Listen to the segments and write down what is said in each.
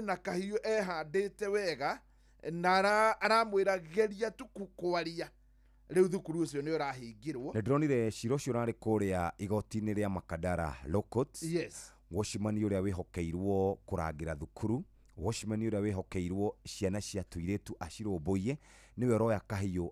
Na kahiũ ehandĩte wega na aramwĩra geria tu kwaria rĩu thukuru ũcio nĩ ũrahingirwo. Nĩ ndĩronire cira ũcio ũrarĩ kũrĩa igoti-inĩ rĩa Makadara Law Courts. Watchman ũrĩa wĩhokeirwo kũrangĩra thukuru, watchman ũrĩa wĩhokeirwo ciana cia tũirĩtu acirũmbũiye, nĩwe ũroya kahiũ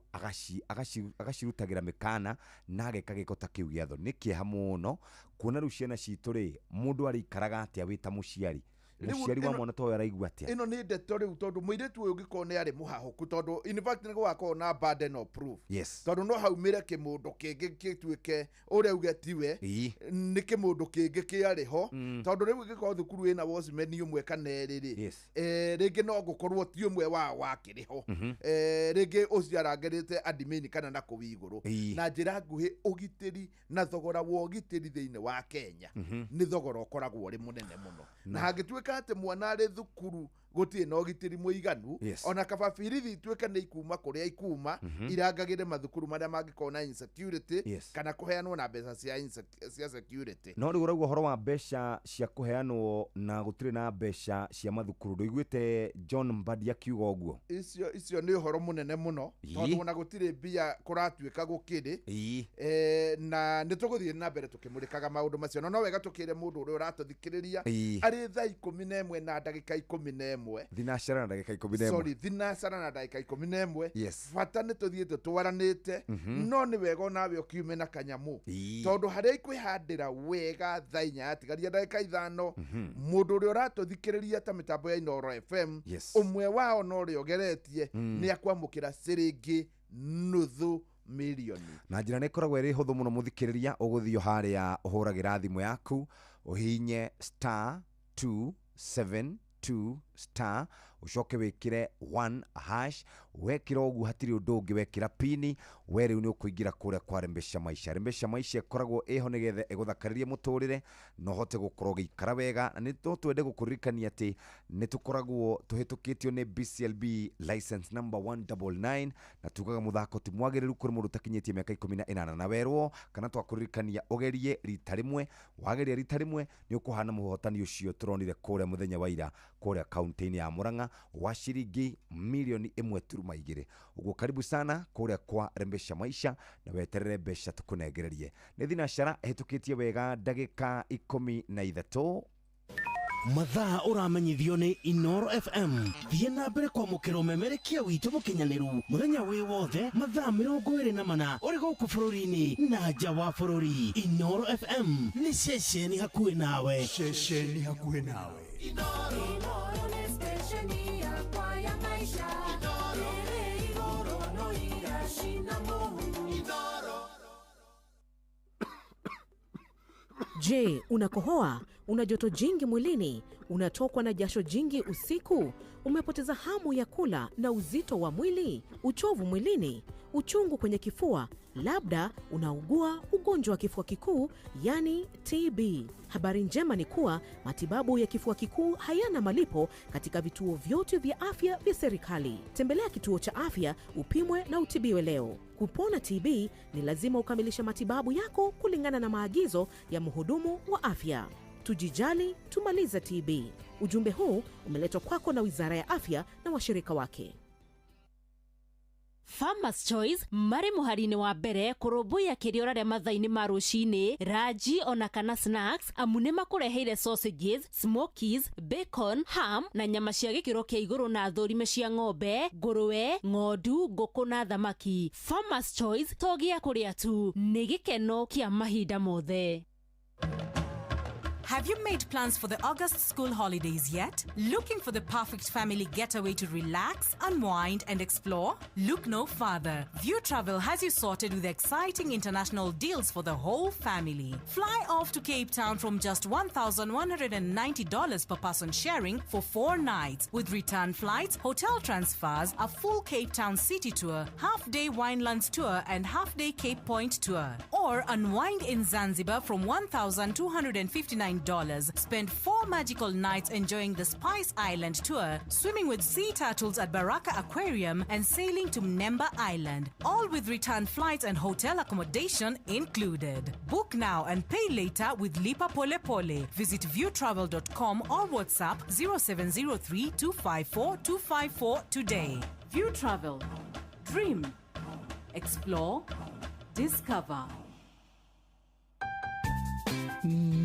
agacirutagĩra mĩkana na ageka gĩko ta kĩu gĩa thoni. Nĩ kĩeha mũno kuona rĩu ciana citũ rĩ, mũndũ arĩikaraga atĩa wĩ ta mũciari? Rĩu Mũciari wa mwana ta ũyũ araigua atĩa? Ĩno nĩ ndeto rĩu, tondũ mũirĩtu ũyũ ũngĩkorwo nĩ arĩ mũhahũku, tondũ in fact nĩ gũgakorwo na burden of proof. Tondũ no haumĩre kĩmũndũ kĩngĩ gĩtuĩke ũrĩa uge tiwe, nĩ kĩmũndũ kĩngĩ kĩarĩ ho. Tondũ rĩu ĩngĩkorwo thukuru ĩna watchman ũmwe kana erĩ rĩ, rĩngĩ no gũkorwo ti ũmwe wao wakĩrĩ ho. Rĩngĩ ũcio arangĩrĩte admin kana na kũu igũrũ. Na njĩra nguhĩ, ũgitĩri na thogora wa ũgitĩri thĩinĩ wa Kenya nĩ thogora ũkoragwo ũrĩ mũnene mũno, na hangĩtuĩka atĩ mwana arĩ thukuru gũtirĩ na ũgitĩri mũiganu, ona kaba birithi ituĩke nĩ ikuma kũrĩa ikuma irangagĩre mathukuru marĩa mangĩkorwo na insecurity, kana kũheanwo na mbeca cia security. No rĩu ũrauga ũhoro wa mbeca cia kũheanwo na gũtirĩ na mbeca cia mathukuru, ndũiguĩte John Mbadi akiuga ũguo? Icio nĩ ũhoro mũnene mũno, tondũ ona gũtirĩ mbia kũratuĩka gũkĩrĩ. Na nĩ tũgũthiĩ na mbere tũkĩmũrĩkaga maũndũ macio, no wega tũkĩre mũndũ ũrĩa ũratũthikĩrĩria arĩ thaa 11 na ndagĩka 11. Thinacara na ndagĩka 11. Sorry, thinacara na ndagĩka 11. Bata nĩ tũthiĩte twaranĩte, no nĩ wega onawe ũkiume na kanyamũ, tondũ harĩa ikwĩhandĩra wega thaa 4 yatigaria ndagĩka 5, mũndũ ũrĩa ũratũthikĩrĩria ta mĩtambo ya Inooro FM, ũmwe wao na ũrĩa ũgeretie nĩ akwamũkĩra ciringi nuthu mirioni. Na njĩra nĩ ĩkoragwo ĩrĩ hũthũ mũno mũthikĩrĩria, ũgũthiĩ harĩa ũhũragĩra thimũ yaku, ũhihinye star 272 star, ũcoke wĩkĩre 1 hash. Wekĩra ũguo hatirĩ ũndũ ũngĩ, wekĩra pini we rĩu nĩ ũkũingĩra kũrĩa kwa Rembesha Maisha. Rembesha Maisha ĩkoragwo ĩho nĩgetha ĩgũthakarĩrie mũtũrĩre na ũhote gũkorwo ũgĩikara wega. Na nĩ no twende gũkũririkania atĩ nĩ tũkoragwo tũhĩtũkĩtio nĩ BCLB license number 199, na tugaga mũthako ti mwagĩrĩru kũrĩ mũndũ ũtakinyĩtie mĩaka 18, na werwo kana twakũririkania ũgerie rita rĩmwe. Wageria rita rĩmwe nĩ ũkũhana mũhotani ũcio tũronire kũrĩa mũthenya wa ira kũrĩa kaunti-inĩ ya Murang'a wa ciringi milioni ĩmwe turuma igĩrĩ. Ũguo karibu sana kũrĩa kwa Rembesha Maisha na weterere mbeca tũkũnengererie. Nĩ thinacara ĩhĩtũkĩtie wega ndagĩka 13. Mathaa ũramenyithio nĩ Inooro FM. Thiĩ na mbere kwamũkĩra ũmemerekia witũ mũkinyanĩru mũthenya wĩ wothe, mathaa 24, ũrĩ gũkũ bũrũri-inĩ na nja wa bũrũri. Inooro FM nĩ ceceni hakuhĩ nawe. Ceceni hakuhĩ nawe. Inooro nĩ stesheni yakwa ya maisha. Ĩrĩ igũrũ no iracina mũhu. Je, unakohoa? Una joto jingi mwilini? Unatokwa na jasho jingi usiku? Umepoteza hamu ya kula na uzito wa mwili? Uchovu mwilini? Uchungu kwenye kifua? Labda unaugua ugonjwa wa kifua kikuu, yani TB. Habari njema ni kuwa matibabu ya kifua kikuu hayana malipo katika vituo vyote vya afya vya serikali. Tembelea kituo cha afya upimwe na utibiwe leo. Kupona TB ni lazima ukamilishe matibabu yako kulingana na maagizo ya mhudumu wa afya. Tujijali, tumalize TB. Ujumbe huu umeletwa kwako na Wizara ya Afya na washirika wake. Farmers Choice marĩ mũhari-inĩ wa mbere kũrũmbũiya kĩrĩa ũrarĩa mathaa-inĩ ma rũcinĩ, ranji ona kana snacks, amu nĩ makũreheire sausages, smokies, bacon, ham na nyama cia gĩkĩro kĩa igũrũ na thũrime cia ng'ombe, ngũrwe, ng'ondu, ngũkũ na thamaki. Farmers Choice to gĩa kũrĩa tu, nĩ gĩkeno kĩa mahinda mothe. Have you made plans for the August school holidays yet? Looking for the perfect family getaway to relax, unwind, and explore? Look no further. View Travel has you sorted with exciting international deals for the whole family. Fly off to Cape Town from just $1,190 per person sharing for 4 nights, with return flights, hotel transfers, a full Cape Town city tour, half day Winelands tour, and half day Cape Point tour. Or unwind in Zanzibar from $1,259. $299. Spend 4 magical nights enjoying the Spice Island tour, swimming with sea turtles at Baraka Aquarium, and sailing to Mnemba Island. All with return flights and hotel accommodation included. Book now and pay later with Lipa Pole Pole. Visit viewtravel.com or WhatsApp 0703 254 254 today. View Travel. Dream. Explore. Discover.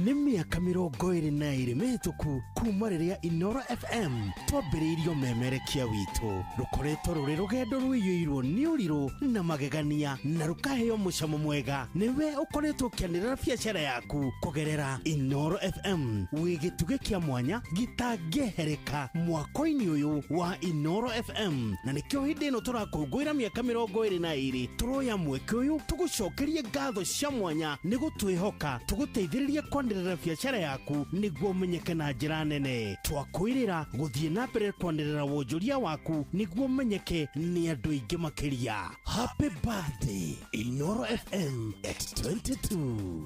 Nĩ mĩaka 22 mĩhĩtũku kuma rĩrĩa Inoro FM twambĩrĩirio memerekia witũ. Rũkoretwo rũrĩ rũgendo rũiyũirwo nĩ ũrirũ na magegania na rũkaheo mũcamo mwega. Nĩwe ũkoretwo ũkĩanĩrĩra biacara yaku kũgerera Inoro FM wĩ gĩtugĩ kĩa mwanya gĩtangĩehereka mwako-inĩ ũyũ wa Inoro FM, na nĩkĩo hĩndĩ ĩno tũrakũngũĩra mĩaka 22 tũroya mweke ũyũ tũgũcokerie ngatho cia mwanya nĩ gũtwĩhoka tũgũteithĩrĩrie kwanĩrĩra biacara yaku nĩguo ũmenyeke na njĩra nene. Twakwĩrĩra gũthiĩ na mbere kwanĩrĩra wonjoria waku nĩguo ũmenyeke nĩ andũ aingĩ makĩria. Happy birthday Inoro FM at 22.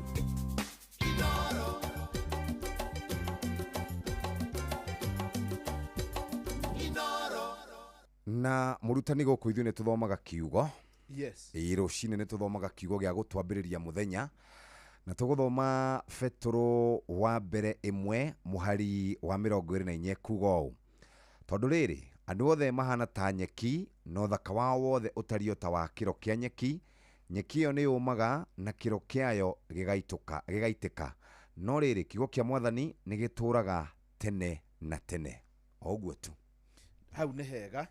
Inoro. Inoro. Na mũrutani gũkũ ithuĩ nĩ tũthomaga kiugo. Yes. Ĩĩ rũcinĩ nĩ tũthomaga kiugo gĩa gũtwambĩrĩria mũthenya. Na tũgũthoma Petero wa mbere 1 mũhari wa 24 kuga ũũ: tondũ rĩrĩ, andũ othe mahana ta nyeki, no thaka wao wothe ũtariĩ ta wa kĩro kĩa nyeki. Nyeki ĩyo nĩ yũmaga na kĩro kĩayo gĩgaitĩka, no rĩrĩ, kiugo kĩa Mwathani nĩ gĩtũũraga tene na tene. O ũguo tu. Hau nĩ hega.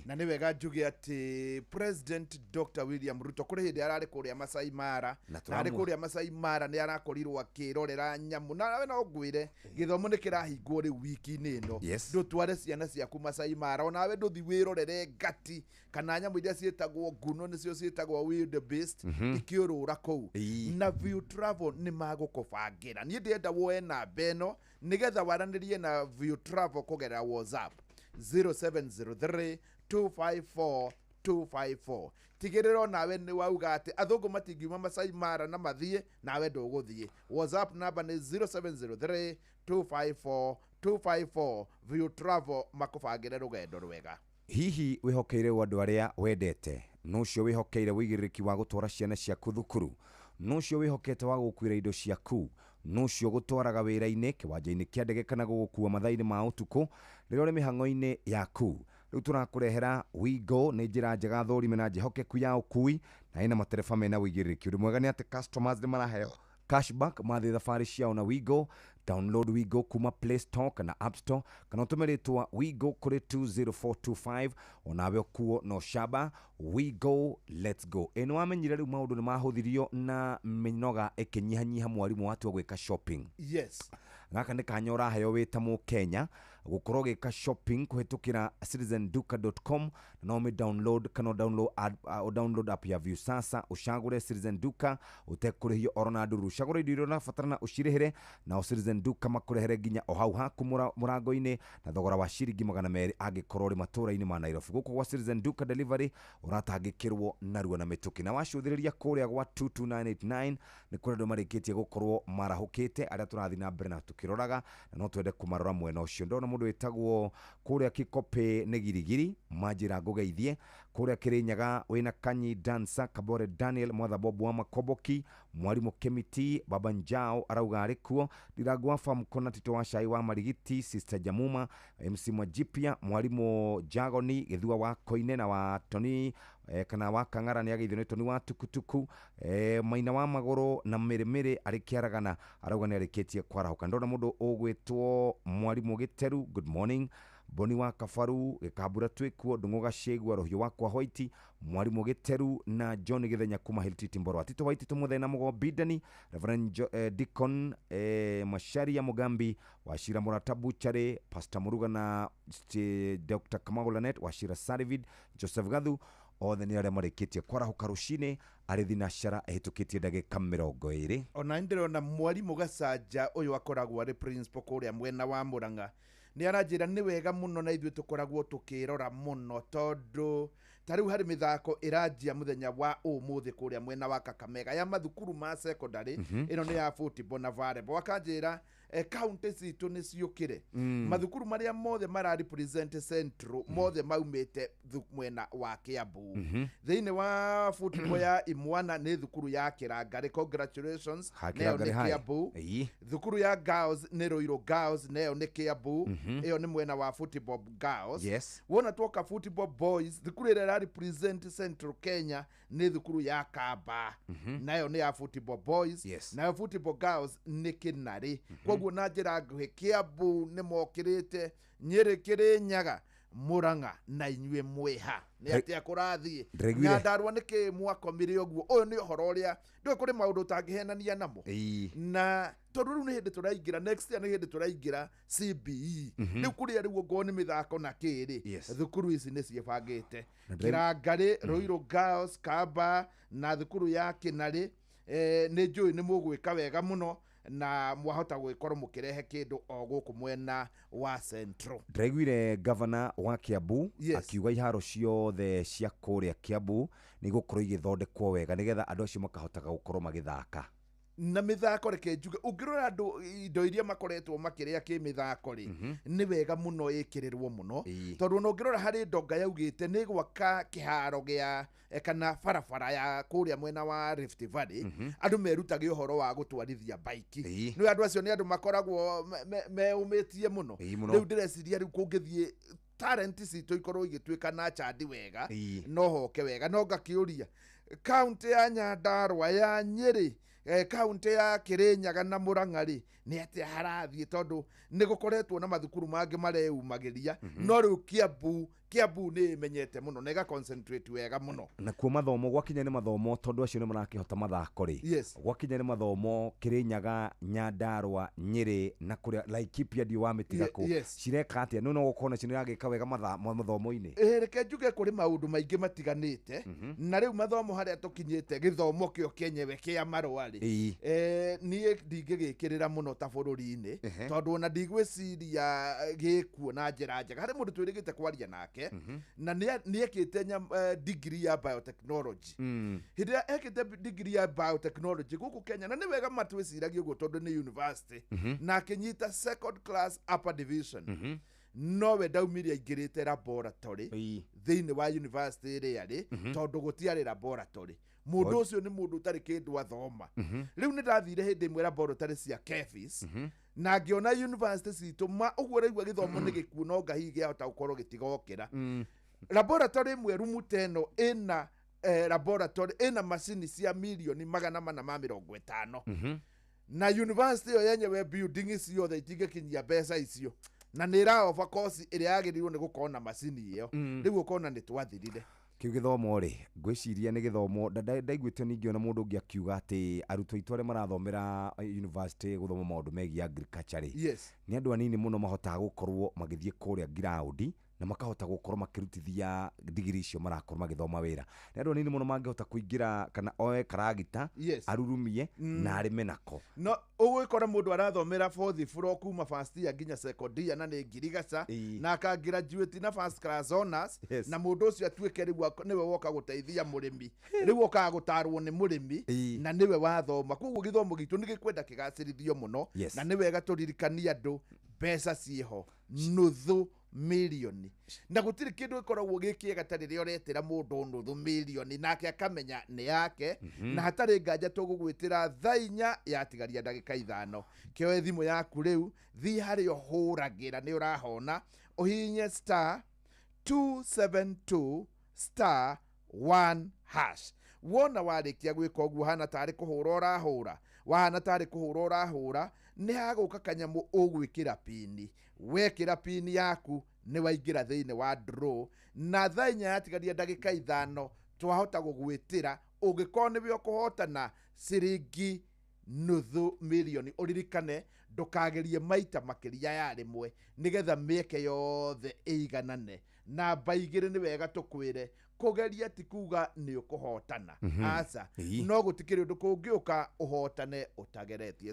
Na nĩ wega njuge atĩ President Dr. William Ruto kũrĩ hĩndĩ ararĩ kũrĩa Masai Mara, na arĩ kũrĩa Masai Mara nĩ arakorirwo akĩrorera nyamũ. Na no ngwĩre gĩthomo nĩ kĩrahingwo rĩu wiki-inĩ ĩno. Ndũtware ciana ciaku Masai Mara, onawe ndũthi wĩrorere ngati kana nyamũ iria ciĩtagwo nguno, nĩcio ciĩtagwo wildebeest, ikĩũrũra kũu. Na View Travel nĩ magũkũbangĩra. Niĩ ndĩrenda woe namba ĩno nĩgetha waranĩrie na View Travel kũgerera WhatsApp 0703 254 254. Tigĩrĩra nawe nĩ wauga atĩ athũngũ matingiuma Masai Mara na mathiĩ, nawe ndũgũthiĩ. WhatsApp namba nĩ 0703 254 254. View Travel makũbangĩre rũgendo rwega. Hihi wĩhokeire andũ arĩa wendete? Nũcio wĩhokeire wĩigĩrĩrĩki wa gũtwara ciana ciaku thukuru? Nũcio wĩhokete wa gũkuĩra indo ciaku? Nũcio gũtwaraga wĩra-inĩ, kĩwanja-inĩ kĩa ndege kana gũgũkua mathaa-inĩ ma ũtukũ rĩrĩa ũrĩ mĩhang'o-inĩ yaku? Rĩu tũrakũrehera Wigo, nĩ njĩra njega thũrime na njĩhokeku ya ũkui, na ĩna matereba mena wĩigĩrĩrĩki. Ũndũ mwega nĩ atĩ customers nĩ maraheo cashback mathiĩ thabarĩ ciao na Wigo. Download Wigo kuma Play Store kana App Store, kana ũtũme rĩtwa Wigo kũrĩ 20425, onawe ũkuo no shaba. Wigo, let's go. Ĩ nĩ wamenyire rĩu maũndũ nĩ mahũthirio na mĩnoga ĩkĩnyihanyiha mwarimũ watua gwĩka shopping. Yes. Gaka nĩ kanya ũraheo wĩ ta Mũkenya gũkorwo ũgĩka shopping kũhĩtũkĩra citizenduka.com, na no ũmĩ download kana download app ya Viusasa, ũcagũre Citizen Duka ũtekũrĩhio oro na ndũruru. Cagũra indo iria ũrabatara na ũcirĩhĩre, nao Citizen Duka makũrehere nginya o hau haku mũrango-inĩ na thogora wa ciringi 200 angĩkorwo ũrĩ matũũra-inĩ ma Nairobi. Gũkũ gwa Citizen Duka Delivery ũratangĩkĩrwo narua na mĩtũkĩ. Na wacũthĩrĩria kũrĩa gwa 22989 nĩ kũrĩ andũ marĩkĩtie gũkorwo marahũkĩte, arĩa tũrathiĩ na mbere na tũkĩroraga, na no twende kũmarora mwena ũcio. Ndona mũndũ wĩtagwo kũrĩa Kikopĩ nĩ Girigiri, manjĩra ngũgeithie. Kũrĩa Kĩrĩnyaga wĩna Kanyi Dansa, Kabore Daniel, Mwatha Bob wa Makoboki, Mwarimũ Kemiti, Baba Njao arauga arĩ kuo, Ndirangu wa Famkona, Tito wa Cai wa Marigiti, Sister Jamuma, MC Mwajipia, Mwarimũ Jagoni, Gĩthua wa Koine na wa Toni kana wa Kang'ara nĩ ageithio nĩ Toni wa Tukutuku, Maina wa Magũrũ na Mĩrĩmĩrĩ arĩ Kĩaragana arauga nĩ arĩkĩtie kwarahũka. Ndona mũndũ ũgwĩtwo Mwarimũ Gĩteru, good morning. Boni wa Kabaru, Gĩkambura twĩkuo, Ndung'u Gacĩgua, Rũhiũ wakwa Hoiti, Mwarimũ Gĩteru na John Gĩthenya kuma Hiltiti Mborwa, Tito Waititũ Mũthee na Mũgombindani, Reverend Deacon Macharia Mugambi, Wachira Mũrata Buchari, Pastor Muruga na Dr. Kamau Lanet, Wachira Sarivid, Joseph Gathu, othe nĩ arĩa marĩkĩtie kwarahũka rũcinĩ arĩ thinacara ĩhĩtũkĩtie ndagĩka 20. Ona ndĩrona Mwarimũ Gacanja ũyũ akoragwo arĩ principal kũrĩa mwena wa Mũrang'a nĩ aranjĩra nĩ wega mũno na ithuĩ tũkoragwo tũkĩrora mũno, tondũ ta rĩu harĩ mĩthako ĩranjia mũthenya wa ũmũthĩ kũrĩa mwena wa Kakamega ya mathukuru ma secondary, ĩno nĩ ya football na volleyball. Akanjĩra County citũ nĩ ciũkĩre. Mathukuru marĩa mothe mara represent Central mothe maumĩte mwena wa Kiambu. Thĩinĩ wa football ya imwana nĩ thukuru ya Kĩrangarĩ, congratulations, Ha, nayo Kĩrangarĩ nĩ hai. Kiambu. Ĩĩ. Thukuru ya girls nĩ Ruiru Girls, nayo nĩ Kiambu. Ĩyo nĩ mwena wa football girls. Wona twoka football boys, thukuru ĩrĩa ĩra represent Central Kenya nĩ thukuru ya Kamba, nayo nĩ ya football boys. Nayo football girls nĩ Kĩnarĩ. Koguo na njĩra nguhĩ, Kiambu nĩ mokĩrĩte, Nyĩrĩ, Kĩrĩnyaga, Mũrang'a na inyuĩ mwĩha nĩ atĩa kũrathiĩ? Ndĩraiguire. Nyandarua nĩkĩ mwakomire ũguo? Ũyũ nĩ ũhoro ũrĩa ndũĩ kũrĩ maũndũ ũtangĩhenania namo. Na tondũ rĩu nĩ hĩndĩ tũraingĩra next year, nĩ hĩndĩ tũraingĩra CBE rĩu, kũrĩa rĩu ongorwo nĩ mĩthako na kĩrĩ, thukuru ici nĩ ciĩbangĩte. Na ndĩra- Kĩrangarĩ, Ruiru Girls, Kamba na thukuru ya Kĩnarĩ, nĩ njũĩ nĩ mũgwĩka wega mũno na mwahota gwĩkorwo mũkĩrehe kĩndũ o gũkũ mwena wa Central. Ndĩraiguire gavana wa Kiambu akiuga iharo ciothe cia kũrĩa Kiambu nĩ igũkorwo igĩthondekwo wega nĩgetha andũ acio makahotaga gũkorwo magĩthaka. Na mĩthako, reke njuge, ũngĩrora andũ indo iria makoretwo makĩrĩa kĩ mĩthako rĩ, nĩ wega mũno ĩkĩrĩrwo mũno, tondũ ona ũngĩrora harĩ ndonga yaugĩte nĩ gwaka kĩharo gĩa kana barabara ya kũrĩa mwena wa Rift Valley, andũ merutage ũhoro wa gũtwarithia baiki. Nĩ andũ acio nĩ andũ makoragwo meũmĩtie mũno. Ĩĩ, mũno. Rĩu ndĩreciria rĩu kũngĩthiĩ talent citũ ikorwo igĩtuĩka na chandi wega, no hoke wega. No ngakĩũria kaunti ya Nyandarua, ya Nyĩrĩ, kaunti ya Kĩrĩnyaga na Mũrang'a rĩ, nĩ atĩa harathiĩ? Tondũ nĩ gũkoretwo na mathukuru mangĩ mareyumagĩria, no rĩu Kiambu nĩ ĩmenyete mũno na ĩga concentrate wega mũno. Nakuo mathomo, gwakinya nĩ mathomo, tondũ acio nĩ marakĩhota mathako rĩ, gwakinya nĩ mathomo, Kĩrĩnyaga, Nyandarua, Nyĩrĩ na kũrĩa Laikipia ndiũ wa mĩtiga kũ cireka atĩa? No gũkorwo nacio nĩ iragĩka wega mathomo-inĩ. Reke njuge kũrĩ maũndũ maingĩ matiganĩte, na rĩu mathomo harĩa tũkinyĩte, gĩthomo kĩo kĩenyewe kĩa marũa rĩ, niĩ ndingĩgĩkĩrĩra mũno ta bũrũri-inĩ, tondũ ona ndigwĩciria gĩkuo na njĩra njega. Harĩ mũndũ twĩrĩgĩte kwaria nake na nĩ ekĩte degree ya biotechnology. Hĩndĩ ĩrĩa ekĩte degree ya biotechnology gũkũ Kenya, na nĩ wega matwĩciragia ũguo tondũ nĩ university, na akĩnyita second class upper division, nowe ndaumire aingĩrĩte laboratory thĩinĩ wa university ĩrĩa rĩ, tondũ gũtiarĩ laboratory. Mũndũ ũcio nĩ mũndũ ũtarĩ kĩndũ athoma. Rĩu nĩ ndathire hĩndĩ ĩmwe laboratory cia KEPHIS na ngĩona university citũ ma ũguo ũraigua gĩthomo nĩ gĩkuũ, no ngahihi gĩahota gũkorwo gĩtigokĩra. Laboratory ĩmwe, rumu ta ĩno ĩna laboratory ĩna macini cia 450,000,000, na university ĩyo yenyewe building ciothe itingĩkinyia mbeca icio, na nĩ ĩraoba kosi ĩrĩa yagĩrĩirwo nĩ gũkorwo na macini ĩyo. Rĩu ũkona nĩ twathirire. Kĩu gĩthomo rĩ, ngwĩciria nĩ gĩthomo ndaiguĩte ningĩ ona mũndũ ũngĩ akiuga atĩ arutwo aitũ arĩa marathomera university gũthoma maũndũ megiĩ agriculture rĩ, nĩ andũ anini mũno mahotaga gũkorwo magĩthiĩ kũrĩa ground na makahota gũkorwo makĩrutithia digiri icio marakorwo magĩthoma wĩra. Nĩ andũ anini mũno mangĩhota kũingĩra kana oe karagita, arurumie na arĩme nako. No ũgwĩkora mũndũ arathomera fourth floor kuma first year nginya second year, na nĩ ngirigaca, na akagraduate na first class honors, na mũndũ ũcio atuĩke rĩu nĩwe woka gũteithia mũrĩmi, rĩu okaga gũtarwo nĩ mũrĩmi, na nĩwe wathoma. Koguo gĩthomo gitũ nĩ gĩkwenda kĩgacĩrithio mũno. Na nĩ wega tũririkanie andũ mbeca ciĩho, 500 mirioni, na gũtirĩ kĩndũ gĩkoragwo gĩ kĩega ta rĩrĩa ũretĩra mũndũ 500 mirioni nake akamenya nĩ yake. Na hatarĩ nganja tũgũgwĩtĩra thaa 4 yatigaria ndagĩka 5. Kĩoe thimũ yaku rĩu, thiĩ harĩa ũhũragĩra nĩ ũrahona, ũhihinye *272*1#. Wona warĩkia gwĩka ũguo, hana tarĩ kũhũra ũrahũra, wahana tarĩ kũhũra ũrahũra, nĩ hagũka kanyamũ ũgwĩkĩra pini. Wekĩra pini yaku nĩ waingĩra thĩinĩ wa draw, na thaa 4 yatigaria ndagĩka 5 twahota gũgwĩtĩra ũngĩkorwo nĩwe ũkũhotana ciringi 500 mirioni. Ũririkane ndũkagerie maita makĩria ya rĩmwe nĩgetha mĩeke yothe ĩiganane. Namba 2, nĩ wega tũkwĩre kũgeria ti kuga nĩ ũkũhotana, aca. No gũtikĩrĩ ũndũ kũngĩũka ũhotane ũtageretie.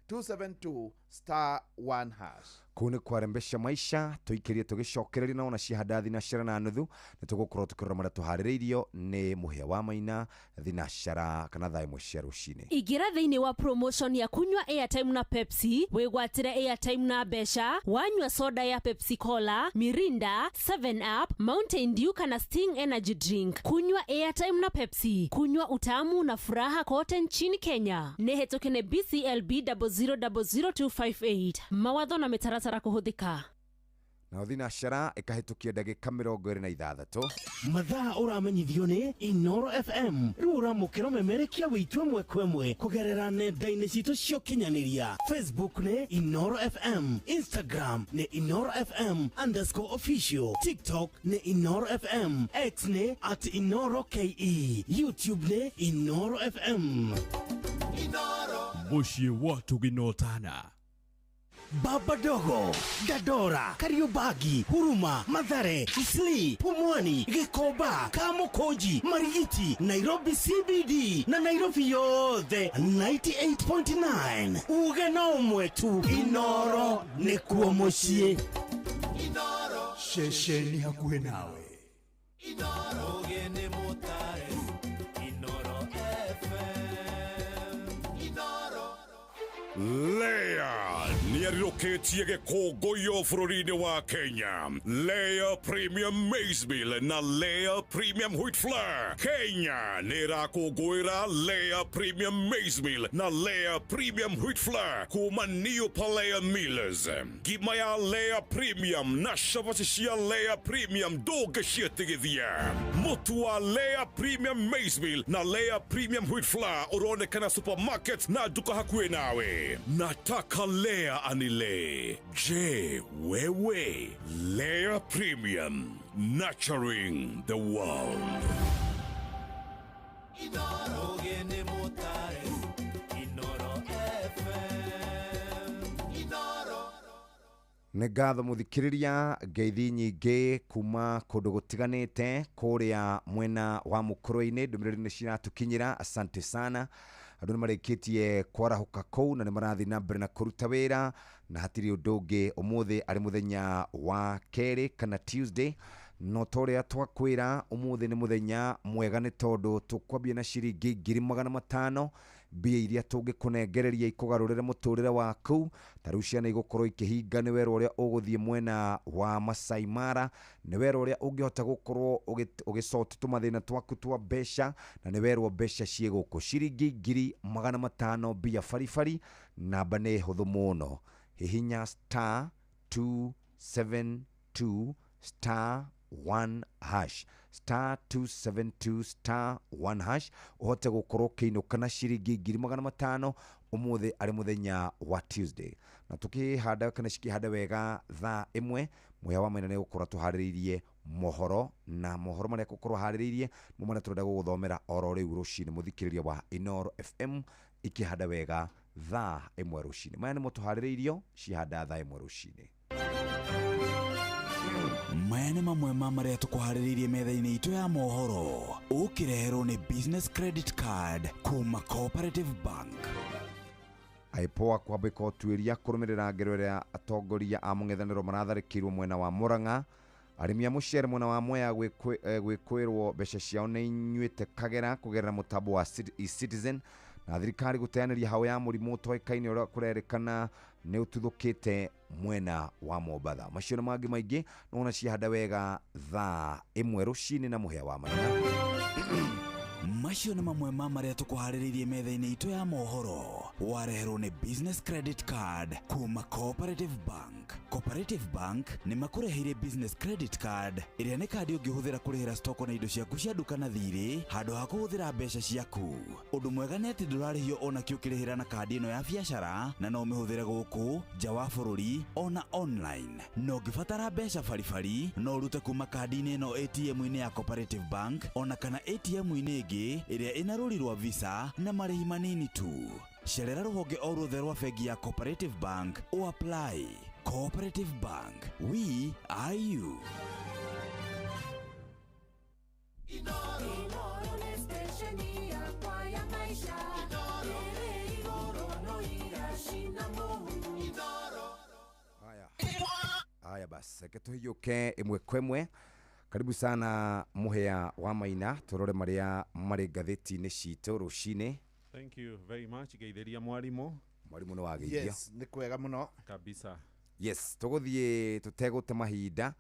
*272*1#. Kuu nĩ kwarembesha maisha tũikĩrie tũgĩcokereria na ona cihanda thinacara na nuthu nĩ tũgũkorwo tũkĩrora marĩa tũharĩrĩirio nĩ mũhĩa wa maina thinacara kana thaa ĩmwe cia rũcinĩ. Ingĩra thĩinĩ wa promotion ya kunywa airtime na Pepsi wĩgwatĩre airtime na mbeca wanyua soda ya Pepsi Cola, Mirinda, 7 Up, Mountain Dew kana Sting Energy Drink. Kunywa airtime na Pepsi, kunywa utamu na furaha kote nchini Kenya. Nĩ hetũke nĩ BCLB 0000258. Mawatho na mĩtaratara kũhũthĩka. Nayo thinacara ĩkahĩtũkia ndagĩka 26. Mathaa ũramenyithio nĩ Inoro FM. Rĩu ũramũkĩra ũmemerekia witũ ĩmwe kwa ĩmwe kũgerera nenda-inĩ citũ cia ũkinyanĩria. Facebook nĩ Inoro FM, Instagram nĩ InoroFM_official, TikTok nĩ Inoro FM, X nĩ @InoroKE, YouTube nĩ Inoro FM. Mũciĩ wa tũginotana. Baba Dogo, Dandora, Kariobangi, Huruma, Mathare, Isli, Pumwani, Gikomba, Kamukunji, Marigiti, Nairobi CBD na Nairobi yothe 98.9. Uge no ũmwe tu, Inoro nĩkuo mũciĩ. Ceceni hakuhĩ nawe. Ũgeni mũtare Inoro FM. Inoro. Lea nĩarirũkĩtie gĩkũngũiyo bũrũri-inĩ wa Kenya. Lea Premium Maize Meal na Lea Premium Wheat Flour. Kenya nĩ ĩrakũngũĩra Lea Premium Maize Meal na Lea Premium Wheat Flour kuma New Palea Millers. Ngima ya Lea Premium na cabaci cia Lea Premium ndũngĩciĩtigithia. Mũtu wa Lea Premium Maize Meal na Lea Premium Wheat Flour ũronekana supermarket na nduka hakuhĩ nawe. Nataka Lea anile. Je, wewe? Lea Premium, nurturing the world. Ũgeni mũtare Inoro FM. Inoro. Nĩ ngatho mũthikĩrĩria, ngeithi nyingĩ kuma kũndũ gũtiganĩte kũrĩa mwena wa mũkũrũ-inĩ. Ndũmĩrĩri nĩ ciratũkinyĩra, asante sana. Andũ nĩ marĩkĩtie kwarahũka kũu na nĩ marathiĩ na mbere na kũruta wĩra, na hatirĩ ũndũ ũngĩ. Ũmũthĩ arĩ mũthenya wa kerĩ kana Tuesday, no ta ũrĩa twakwĩra, ũmũthĩ nĩ mũthenya mwega nĩ tondũ tũkwambia na ciringi 500,000, mbia iria tũngĩkũnengereria ikũgarũrĩre mũtũrĩre waku. Ta rĩu ciana igũkorwo ikĩhinga, nĩ wera ũrĩa ũgũthiĩ mwena wa Masai Mara, nĩ wera ũrĩa ũngĩhota gũkorwo ũgĩsort tũmathĩna twaku twa mbeca, na nĩ werwo mbeca ciĩ gũkũ ciringi 500,000, mbia baribari. Namba nĩ hũthũ mũno, hihinya *272*1#, *272*1# ũhote gũkorwo ũkĩinũka na ciringi 500,000 ũmũthĩ arĩ mũthenya wa Tuesday. Na tũkĩhanda kana cikĩhanda wega thaa ĩmwe, mũhĩa wa maina nĩ gũkorwo tũharĩrĩirie mohoro, na mohoro marĩa gũkorwo harĩrĩirie mo marĩa tũrenda gũgũthomera oro rĩu rũcinĩ. Mũthikĩrĩria wa Inoro FM, ikĩhanda wega thaa ĩmwe rũcinĩ, maya nĩmo tũharĩrĩirio cihanda thaa ĩmwe rũcinĩ. Maya nĩ mamwe ma marĩa tũkũharĩrĩirie metha-inĩ itũ ya mohoro, ũkĩreherwo nĩ Business Credit Card kuma Cooperative Bank. IPOA kwambĩka ũtuĩria kũrũmĩrĩra ngero ĩrĩa atongoria a mũng'ethanĩro maratharĩkĩirwo mwena wa Murang'a. Arĩmi a mũcere mwena wa Mwea gwĩkwĩrwo mbeca ciao nĩ inyuĩte kagera kũgerera mũtambo wa eCitizen. Na thirikari gũteanĩria hau ya mũrimũ ũtoĩkaine ũrĩa kũrerĩkana nĩ ũtuthũkĩte mwena wa Mombatha. Macio na mangĩ maingĩ nĩwona ciahanda wega thaa ĩmwe rũcinĩ na mũhĩa wa maina. Macio nĩ mamwe ma marĩa tũkũharĩrĩirie metha-inĩ itũ ya mohoro, wareherwo nĩ Business Credit Card kuma Cooperative Bank. Cooperative Bank nĩ makũreheire Business Credit Card, ĩrĩa nĩ kandi ũngĩhũthĩra kũrĩhĩra stoko na indo ciaku cia nduka na thirĩ handũ ha kũhũthĩra mbeca ciaku. Ũndũ mwega nĩ atĩ ndũrarĩhio ona kĩ ũkĩrĩhĩra na kandi ĩno ya biacara, na no ũmĩhũthĩre gũkũ nja wa bũrũri ona online. Na ũngĩbatara mbeca baribari, no ũrute kuma kandi-inĩ ĩno ATM-inĩ ya Cooperative Bank ona kana ATM-inĩ ĩngĩ ĩrĩa ĩna rũri rwa Visa na marĩhi manini tu. Cerera rũhonge o ruothe rwa bengi ya Cooperative Bank o apply. Cooperative Bank, we are you. Inoro nĩ station yakwa ya maisha. Ĩrĩ igũrũ no iracina mũhu. Bas, reke tũhiũke ĩmwe kwa ĩmwe. Karibu sana Mũhĩa wa Maina, tũrore marĩa marĩ ngathĩti-inĩ citũ rũcinĩ. Thank you very much, geithĩria mwarimũ. Mwarimũ nĩ wageithio. Yes, nĩ kwega mũno. Kabisa. Yes, tũgũthiĩ tũtegũte mahinda,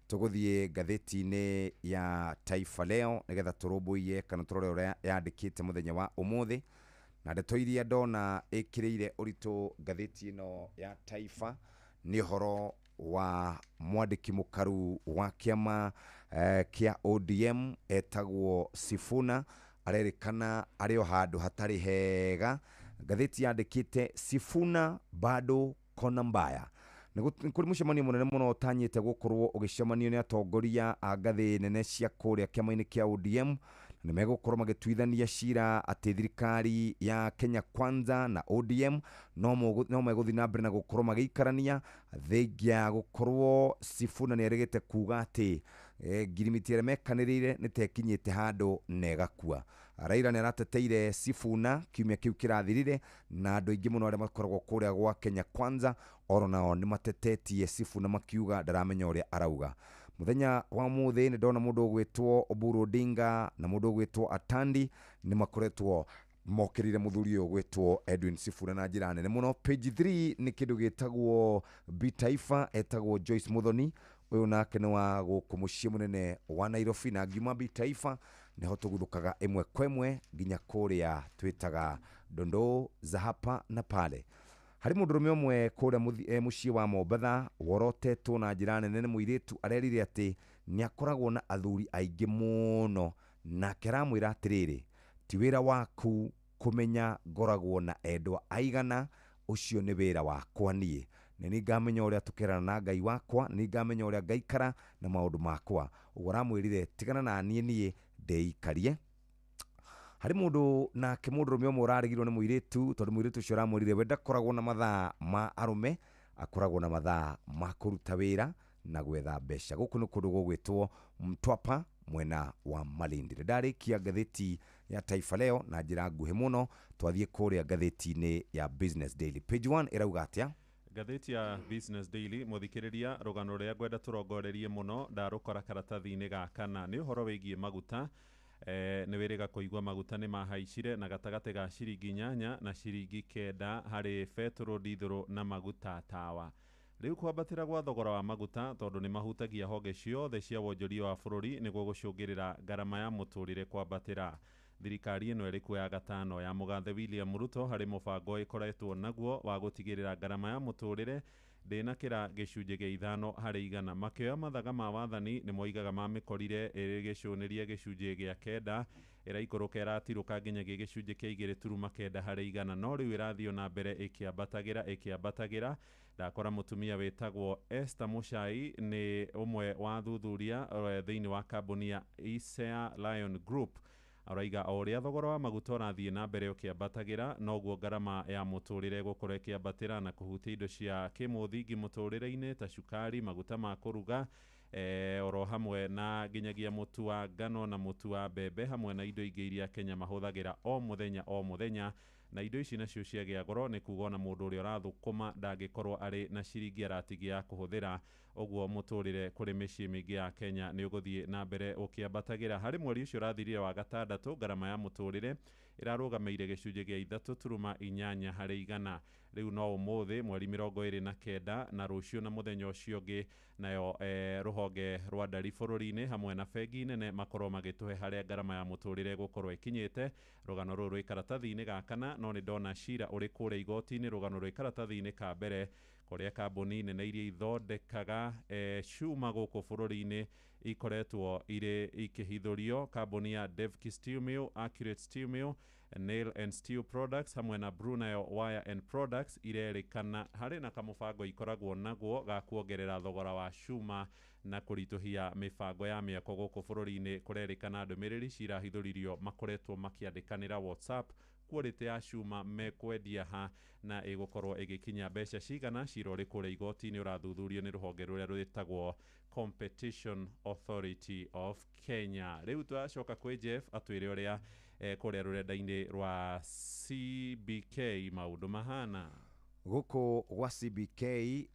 tũgũthiĩ ngathĩti-inĩ ya Taifa Leo nĩgetha tũrũmbũiye kana tũrore ũrĩa yandĩkĩte mũthenya wa ũmũthĩ. Na ndeto iria ndona ĩkĩrĩire ũritũ ngathĩti ĩno ya Taifa nĩ ũhoro wa mwandĩki mũkaru wa kĩama kĩa ODM etagwo Sifuna, arerĩkana arĩ o handũ hatarĩ hega. Ngathĩti yandĩkĩte Sifuna bado kona mbaya. Nĩ kũrĩ mũcemanio mũnene mũno ũtanyĩte gũkorwo ũgĩcemanio nĩ atongoria a ngathĩ nene cia kũrĩa kĩama-inĩ kĩa ODM. Nĩ megũkorwo magĩtuithania cira atĩ thirikari ya Kenya Kwanza na ODM no megũthiĩ na mbere na gũkorwo magĩikarania, thengia ya gũkorwo Sifuna nĩ erĩgĩte kuga atĩ ngirimiti ĩrĩa mekanĩrĩire nĩ ta ĩkinyĩte handũ na ĩgakua. Raila nĩ arateteire Sifuna kiumia kĩu kĩrathirire, na andũ aingĩ mũno arĩa makoragwo kũrĩa gwa Kenya Kwanza oro nao nĩ matetetie Sifuna makiuga ndaramenya ũrĩa arauga. Mũthenya wa mũthĩ nĩ ndona mũndũ ũgwĩtwo Oburu Odinga na mũndũ ũgwĩtwo Atandi nĩ makoretwo mokĩrĩire mũthuri ũyũ ũgwĩtwo Edwin Sifuna na njĩra nene mũno. Page 3 nĩ kĩndũ gĩtagwo Bitaifa, etagwo Joyce Muthoni, ũyũ nake nĩ wa gũkũ mũciĩ mũnene wa Nairobi, na ngiuma Bitaifa nĩho tũguthũkaga ĩmwe kwa ĩmwe nginya kũrĩa twĩtaga dondoo za hapa na pale. Harĩ mũndũrũme ũmwe kũrĩa mũciĩ wa Mombatha worotetwo na njĩra nene nĩ mũirĩtu arerire atĩ nĩ akoragwo na athuri aingĩ mũno, nake aramwĩra atĩrĩrĩ, ti wĩra waku kũmenya ngoragwo na endwa aigana, ũcio nĩ wĩra wakwa niĩ, nĩ nĩngamenya ũrĩa tũkerana na Ngai wakwa, nĩ nĩngamenya ũrĩa ngaikara na maũndũ makwa. Ũguo aramwĩrire tigana na niĩ, niĩ ndĩikarie. Harĩ mũndũ nake mũndũrũme ũmwe ũrarigirwo nĩ mũirĩtu, tondũ mũirĩtu ũcio aramwĩrire we ndakoragwo na mathaa ma arũme, akoragwo na mathaa ma kũruta wĩra na gwetha mbeca. Gũkũ nĩ kũndũ gũgwĩtwo Mtwapa mwena wa Malindi. Ndarĩkia ngathĩti ya Taifa Leo na njĩra nguhĩ mũno, twathiĩ kũrĩa ngathĩti-inĩ ya Business Daily. Page 1 ĩrauga atĩa? Ngathĩti ya Business Daily, mũthikĩrĩria, rũgano rũrĩa ngwenda tũrongorerie mũno ndarũkora karatathi-inĩ ga kana nĩ ũhoro wĩgiĩ maguta. Nĩ wĩrĩga kũigua maguta nĩ mahaicire na gatagatĩ ga ciringi 8 na ciringi 9 harĩ betũrũ, ndithũrũ na maguta tawa. Rĩu kwambatĩra gwa thogora wa maguta tondũ nĩ mahutagia honge ciothe cia wonjoria wa bũrũri nĩguo gũcũngĩrĩra ngarama ya mũtũrĩre kwambatĩra. Thirikari ĩno ĩrĩ kuoya gatano ya mũgathe William Ruto harĩ mũbango ĩkoretwo naguo wa gũtigĩrĩra ngarama ya mũtũrĩre ndĩnakĩra gĩcunjĩ gĩa 5 harĩ igana. Makĩoya mathaga ma wathani nĩ moigaga mamĩkorire ĩrĩ gĩcũnĩria gĩcunjĩ gĩa 9, ĩraikũrũka ĩratirũka nginyagia gĩcunjĩ kĩa 2.9 harĩ igana, no rĩu ĩrathiĩ na mbere ĩkĩambatagĩra. Ndakora mũtumia wĩtagwo Esther Muchai nĩ ũmwe wa thuthuria thĩinĩ wa kambuni ya Isea Lion Group. Araiga o ũrĩa thogora wa maguta ũrathiĩ na mbere ũkĩambatagĩra noguo ngarama ya mũtũrĩre gũkorwo ĩkĩambatĩra na kũhutia indo cia kĩmũthingi mũtũrĩre-inĩ ta cukari, maguta ma kũruga, oro hamwe na nginyagia mũtu wa ngano na mũtu wa mbembe, hamwe na indo ingĩ iria Kenya mahũthagĩra o mũthenya o mũthenya. Na indo ici nacio ciagĩa goro nĩ kuga ona mũndũ ũrĩa ũrathũkũma ndangĩkorwo arĩ na ciringi aratigia ya kũhũthĩra. Ũguo mũtũrĩre kũrĩ mĩciĩ mĩingĩ ya Kenya nĩ ũgũthiĩ na mbere ũkĩambatagĩra. Harĩ mweri ũcio ũrathirire wa gatandatũ, ngarama ya mũtũrĩre ĩrarũgamĩire gĩcunjĩ gĩa 3.8 harĩ igana. Rĩu no ũmũthĩ mweri 29 na rũciũ na mũthenya ũcio ũngĩ nayo rũhonge rwa ndari bũrũri-inĩ hamwe na bengi nene makorwo magĩtũhe harĩa ngarama ya mũtũrĩre gũkorwo ĩkinyĩte. Rũgano rũrũ rwĩ karatathi-inĩ ga kana, no nĩ ndona cira ũrĩ kũrĩa igoti-inĩ. Rũgano rwĩ karatathi-inĩ ka mbere kũrĩa kambuni nene iria ithondekaga cuma gũkũ bũrũri-inĩ ikoretwo irĩ ikĩhithũrio. Kambuni ya Devki Steel Mill, Accurate Steel Mill, Nail and Steel Products hamwe na Brunei Wire and Products irerĩkana harĩ na kamũbango ikoragwo naguo ga kuongerera thogora wa cuma na kũritũhia mĩbango ya mĩako gũkũ bũrũri-inĩ. Kũrerĩkana ndũmĩrĩri cirahithũririo makoretwo makĩandĩkanĩra WhatsApp quality ya cuma mekwendia ha na ĩgũkorwo ĩgĩkinya mbeca cigana. Cira ũrĩ kũrĩa igoti-inĩ ũrathuthurio nĩ rũhonge rũrĩa rwĩtagwo Competition Authority of Kenya. Rĩu twacoka kwĩ Jeff atwĩre ũrĩa kũrĩa rũrenda-inĩ rwa CBK maũndũ mahana. Gũkũ gwa CBK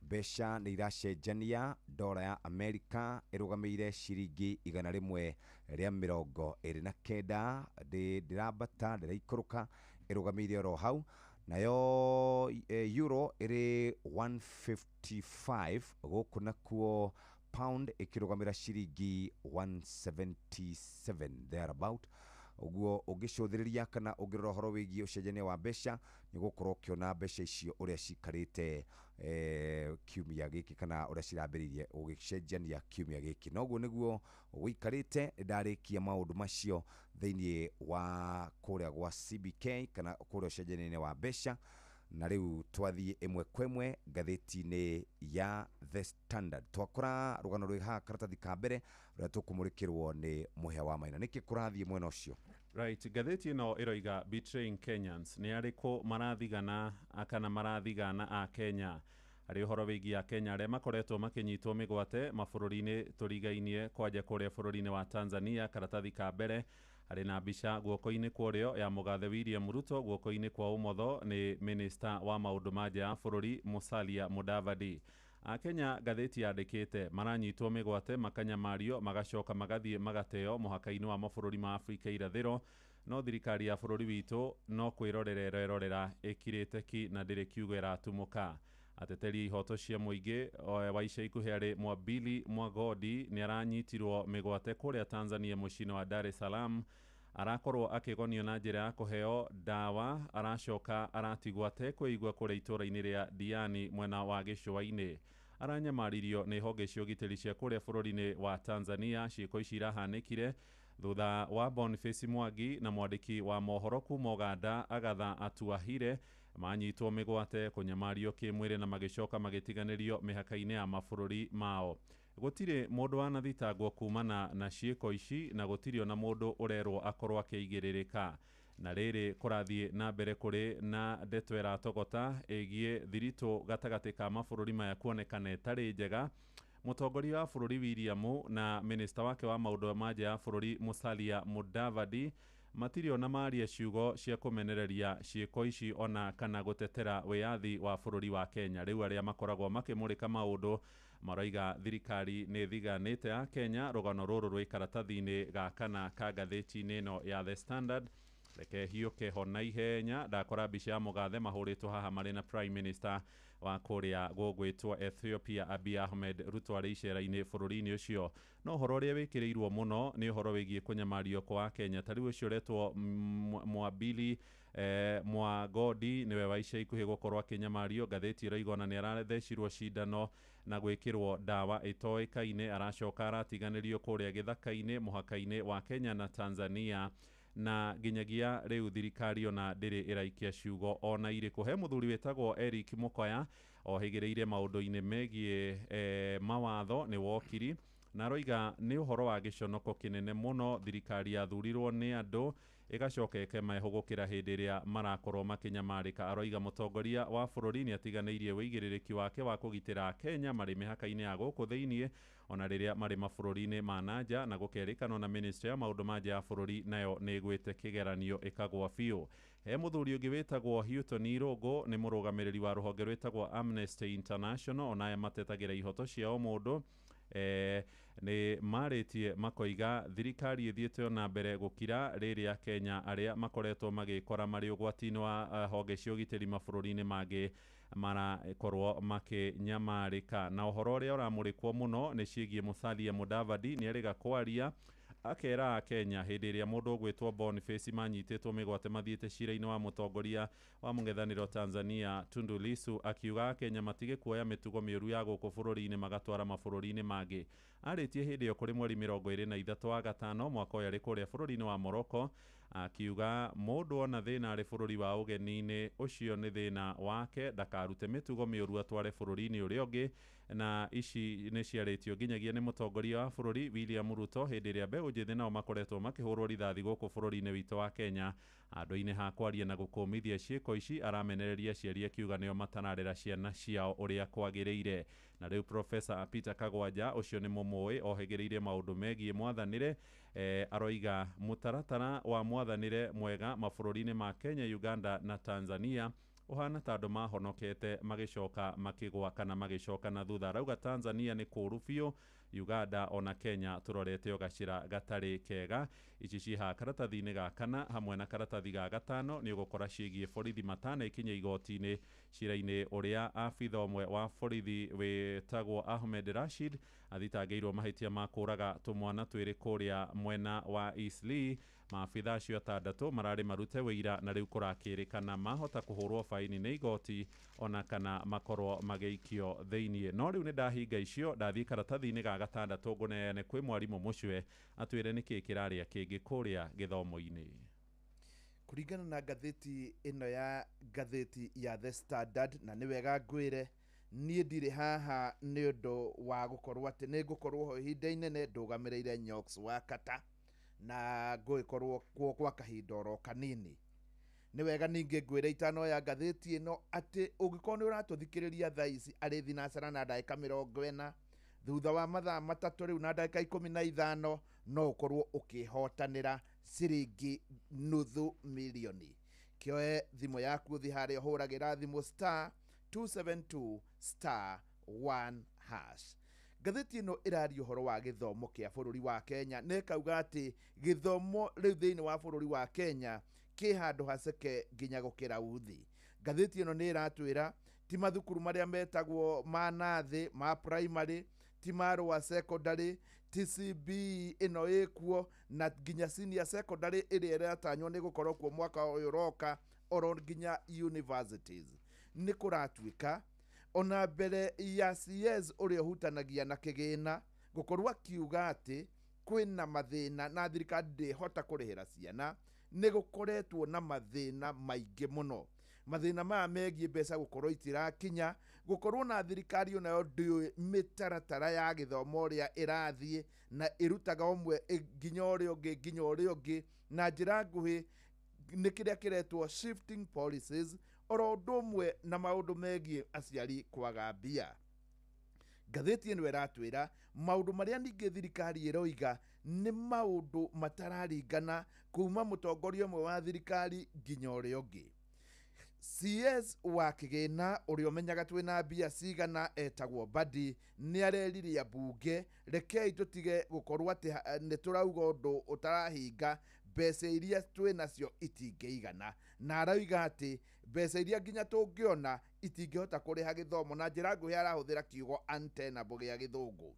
mbeca nĩ iracenjania, ndora ya Amerika ĩrũgamĩire ciringi 129, ndĩrambata ndĩraikũrũka, ĩrũgamĩire oro hau. Nayo euro ĩrĩ 155, gũkũ nakuo pound ĩkĩrũgamĩra ciringi 177 thereabout. Ũguo ũngĩcũthĩrĩria kana ũngĩrora ũhoro wĩgiĩ ũcenjania wa mbeca nĩ ũgũkorwo ũkĩona mbeca icio ũrĩa cikarĩte kiumia gĩkĩ kana ũrĩa cirambĩrĩirie ũgĩcenjania kiumia gĩkĩ. Noguo nĩguo gũikarĩte. Ndarĩkia maũndũ macio thĩinĩ wa kũrĩa gwa CBK kana kũrĩa ũcenjania-inĩ wa mbeca, na rĩu twathiĩ ĩmwe kwa ĩmwe ngathĩti-inĩ ya The Standard. Twakora rũgano rwĩ haha karatathi ka mbere rũrĩa tũkũmũrĩkĩrwo nĩ Mũhĩa wa Maina. Nĩkĩ kũrathiĩ mwena ũcio? Right, ngathĩti ĩno ĩroiga betraying Kenyans, nĩ arĩkũ marathigana kana marathigana a Kenya harĩ ũhoro wĩgiĩ a Kenya arĩa makoretwo makĩnyitwo mĩgwate mabũrũri-inĩ tũrigainie, kwanja kũrĩa bũrũri-inĩ wa Tanzania. Karatathi ka mbere harĩ na mbica guoko-inĩ kwa ũrĩo ya mũgathe William Ruto, guoko-inĩ kwa ũmotho nĩ minista wa maũndũ ma nja ya bũrũri Musalia Mudavadi. Akenya, ngathĩti yandĩkĩte, maranyitwo mĩgwate, makanyamario, magacoka magathiĩ magateo mũhaka-inĩ wa mabũrũri ma Afrika irathĩro, no thirikari ya bũrũri witũ no kwĩrorera ĩrerorera ĩkirĩte ki na ndĩrĩ kiugo ĩratumũka. Ateteri ihoto cia mũingĩ wa ica ikuhĩ arĩ Mwabili Mwagodi nĩ aranyitirwo mĩgwate kũrĩa Tanzania mũciĩ-inĩ wa Dar es Salaam. Arakorwo akĩgonio na njĩra ya kũheo ndawa, aracoka aratigwo atekwĩigua kũrĩa itũũra-inĩ rĩa Diani mwena wa gĩcũa-inĩ. Aranyamaririo nĩ honge cia ũgitĩri cia kũrĩa bũrũri-inĩ wa Tanzania. Ciĩko ici irahanĩkire thutha wa Boniface Mwangi na mwandĩki wa mohoro kuma Uganda Agatha Atuahire manyitwo mĩgwate, kũnyamario kĩmwĩrĩ na magĩcoka magĩtiganĩrio mĩhaka-inĩ ya mabũrũri mao. Gũtirĩ mũndũ wanathitangwo kumana na ciĩko ici na gũtirĩ ona mũndũ ũrerwo akorwo akĩigĩrĩrĩka. Na rĩrĩ kũrathiĩ na mbere kũrĩ na ndeto ĩratogota ĩgiĩ thiritũ gatagatĩ ka mabũrũri maya kuonekana ĩtarĩ njega. Mũtongoria wa bũrũri William na minista wake wa maũndũ ma nja ya bũrũri Musalia Mudavadi matirĩ ona maria ciugo cia kũmenereria ciĩko ici ona kana gũtetera wĩyathi wa bũrũri wa Kenya. Rĩu arĩa makoragwo makĩmũrĩka maũndũ maroiga thirikari nĩ thiganĩte ya Kenya. Rũgano rũrũ rwĩ karatathi-inĩ ga kana ka ngathĩti-inĩ ĩno ya The Standard. Reke hiũke ho na ihenya, ndakora mbica ya mũgathe mahũrĩtwo haha marĩ na Prime Minister wa kũrĩa gũgwĩtwo Ethiopia Abiy Ahmed Ruto arĩ icera-inĩ bũrũri-inĩ ũcio. No ũhoro ũrĩa wĩkĩrĩirwo mũno nĩ ũhoro wĩgiĩ kũnyamario kwa Kenya. Ta rĩu ũcio ũretwo Mwabili Mwagodi nĩwe wa ica ikuhĩ gũkorwo akĩnyamario. Ngathĩti ĩroiga ona nĩ arathecirwo cindano na gwĩkĩrwo ndawa ĩtoĩkaine, aracoka aratiganĩrio kũrĩa gĩthaka-inĩ mũhaka-inĩ wa Kenya na Tanzania, na nginyagia rĩu thirikari ona ndĩrĩ ĩraikia ciugo ona irĩkũ. He mũthuri wĩtagwo Eric Mukoya ohĩgĩrĩire maũndũ-inĩ megiĩ mawatho, nĩ wokiri, na aroiga nĩ ũhoro wa gĩconoko kĩnene mũno thirikari yathurirwo nĩ andũ ĩgacoka ĩkemehũgũkĩra hĩndĩ ĩrĩa marakorwo makĩnyamarĩka. Aroiga mũtongoria wa bũrũri nĩ atiganĩirie wĩigĩrĩrĩki wake wa kũgitĩra Kenya marĩ mĩhaka-inĩ ya gũkũ thĩiniĩ ona rĩrĩa marĩ mabũrũri-inĩ ma nanja, na gũkerĩkanwo na ministry ya maũndũ ma nja ya bũrũri nayo nĩ ĩgwĩte kĩgeranio ĩkagwa biũ. He mũthuri ũngĩ wĩtagwo Houghton Irũngũ, nĩ mũrũgamĩrĩri wa rũhonge rwĩtagwo Amnesty International, onaya matetagĩra ihoto cia o mũndũ. Nĩ marĩtie makoiga thirikari ĩthiĩte ona mbere gũkira rĩrĩa Kenya arĩa makoretwo magĩkora marĩ ũgwati-inĩ wa honge cia ũgitĩri mabũrũri-inĩ mangĩ marakorwo makĩnyamarĩka. Na ũhoro ũrĩa ũramũrĩkwo mũno nĩ ciĩgiĩ Musalia Mudavadi nĩ erĩga kwaria akera Kenya hĩndĩ ĩrĩa mũndũ ũgwĩtwo Boniface manyitĩtwo mĩgwate mathiĩte cira-inĩ wa mũtongoria wa mũng'ethanĩro Tanzania Tundu Lissu, akiuga Kenya matige kuoya mĩtugo mĩũru ya gũkũ bũrũri-inĩ magatwara mabũrũri-inĩ mangĩ. Arĩtie hĩndĩ ĩyo kũrĩ mweri 23 wa gatano mwaka ũyũ arĩ kũrĩa bũrũri-inĩ wa Morocco, akiuga mũndũ ona thĩna arĩ bũrũri wa ũgeni-inĩ ũcio nĩ thĩna wake, ndakarute mĩtugo mĩũru atware bũrũri-inĩ ũrĩa ũngĩ. Na ici nĩ ciarĩtio nginyagia nĩ mũtongoria wa bũrũri William Ruto hĩndĩ ĩrĩa mbeũ njĩthĩ nao makoretwo makĩhũrwo rithathi gũkũ bũrũri-inĩ witũ wa Kenya. Handũ-inĩ ha kwaria na gũkũmithia ciĩko ici, aramenereria aciari akiuga nĩo matararera ciana ciao ũrĩa kwagĩrĩire. Na rĩu Professor Peter Kagwanja ũcio nĩ mũmũĩ ohĩgĩrĩire maũndũ megiĩ mwathanĩre, aroiga mũtaratara wa mwathanĩre mwega mabũrũri-inĩ ma Kenya, Uganda na Tanzania Ũhana ta andũ mahonokete magĩcoka makĩgwa kana magĩcoka na thutha. Arauga Tanzania nĩ kũũru biũ, Uganda ona Kenya tũrorete o gacĩra gatarĩ kega. Ici ciĩ karatathi-inĩ ga kana hamwe na karatathi ga gatano nĩ ũgũkora ciĩgiĩ borithi matana ikinya igoti-inĩ cira-inĩ ũrĩa abitha ũmwe wa borithi wĩtagwo Ahmed Rashid athitangĩirwo mahĩtia ma kũraga tũmwana twĩrĩ kũrĩa mwena wa Eastleigh. Maabitha acio atandatũ mararĩ marute wĩira na rĩu kũrakĩrĩkana mahota kũhũrwo baini nĩ igoti ona kana makorwo magĩikio thĩiniĩ. No rĩu nĩ ndahinga icio, ndathiĩ karatathi-inĩ ga gatandatũ ngũneane kwĩ mwarimũ Mũcwe atwĩre nĩkĩ kĩrarĩa kĩngĩ kũrĩa gĩthomo-inĩ. Kũringana na ngathĩti ĩno ya ngathĩti ya The Standard, na nĩ wega ngwĩre niĩ ndirĩ haha nĩ ũndũ wa gũkorwo atĩ nĩ ngũkorwo ho ihinda inene, ndũgamĩrĩire Nyox wa Kata na ngũgĩkorwo kuo kwa kahinda oro kanini. Nĩ wega ningĩ ngwĩre itanoya ngathĩti ĩno atĩ ũngĩkorwo nĩ ũratũthikĩrĩria thaa ici arĩ thinacara na ndagĩka 40 thutha wa mathaa 3 rĩu na ndagĩka 15 no ũkorwo ũkĩhotanĩra ciringi 500,000. Kĩoe thimũ yaku ũthiĩ harĩa ũhũragĩra thimũ star 272 star 1 hash. Ngathĩti ĩno ĩraria ũhoro wa gĩthomo kĩa bũrũri wa Kenya na ĩkauga atĩ gĩthomo rĩu thĩinĩ wa bũrũri wa Kenya kĩ handũ haceke nginya gũkĩra uthi. Ngathĩti ĩno nĩ ĩratwĩra ti mathukuru marĩa metagwo ma nathĩ ma primary, ti ma lower secondary, ti CB ĩno ĩkuo na nginya senior secondary ĩrĩa ĩratanywo nĩ gũkorwo kuo mwaka ũyũ ũroka, oro nginya universities. Nĩ kũratuĩka ona mbere ya CS ũrĩa ũhutanagia na kĩgĩna gũkorwo akiuga atĩ kwĩna mathĩna na thirikari ndĩhota kũrĩhĩra ciana, nĩ gũkoretwo na mathĩna maingĩ mũno. Mathĩna maya megiĩ mbeca gũkorwo itirakinya, gũkorwo na thirikari onayo ndĩũĩ mĩtaratara ya gĩthomo ũrĩa ĩrathiĩ na ĩrutaga ũmwe nginya ũrĩa ũngĩ nginya ũrĩa ũngĩ na njĩra nguhĩ nĩ kĩrĩa kĩretwo shifting policies, oro ũndũ ũmwe na maũndũ megiĩ aciari kwaga mbia. Ngathĩti ĩno ĩratwĩra maũndũ marĩa ningĩ thirikari ĩroiga nĩ maũndũ matararingana kuma mũtongoria ũmwe wa thirikari nginya ũrĩa ũngĩ. CS wa kĩgĩna ũrĩa ũmenyaga twĩna mbia cigana etagwo Mbadi nĩ areririe mbunge rekei tũtige gũkorwo atĩ nĩ tũrauga ũndũ ũtarahinga, mbeca iria twĩnacio itingĩigana, na arauga atĩ mbeca iria nginya tũngĩona itingĩhota kũrĩha gĩthomo na njĩra nguhĩ arahũthĩra kiugo untenable gĩa gĩthũngũ.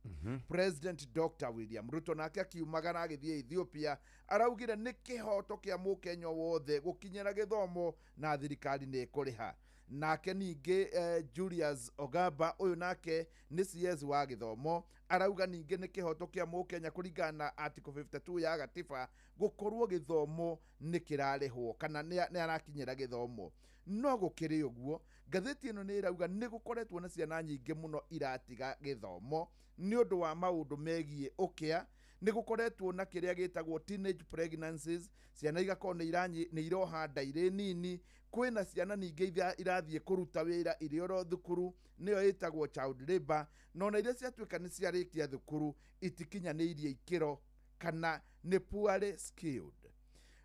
President Dr. William Ruto nake akiumagara agĩthiĩ Ethiopia araugire nĩ kĩhoto kĩa mũkenya wothe gũkinyĩra gĩthomo na thirikari nĩ ĩkũrĩha. Nake ningĩ Julius Ogamba ũyũ nake nĩ CS wa gĩthomo arauga ningĩ nĩ kĩhoto kĩa mũkenya kũringana na Article 52 ya gatiba gũkorwo gĩthomo nĩ kĩrarĩhwo kana nĩ arakinyĩra gĩthomo. No gũkĩrĩ ũguo ngathĩti ĩno nĩ ĩrauga nĩ gũkoretwo na ciana nyingĩ mũno iratiga gĩthomo nĩ ũndũ wa maũndũ megiĩ ũkĩa. Nĩ gũkoretwo na kĩrĩa gĩtagwo teenage pregnancies, ciana igakorwo nĩ iroha nda irĩ nini. Kwĩna ciana ningĩ irathiĩ kũruta wĩra irĩ oro thukuru, nĩyo ĩtagwo child labor, na ona iria ciatuĩka nĩ ciarĩkia thukuru itikinyanĩirie ikĩro kana nĩ poorly skilled.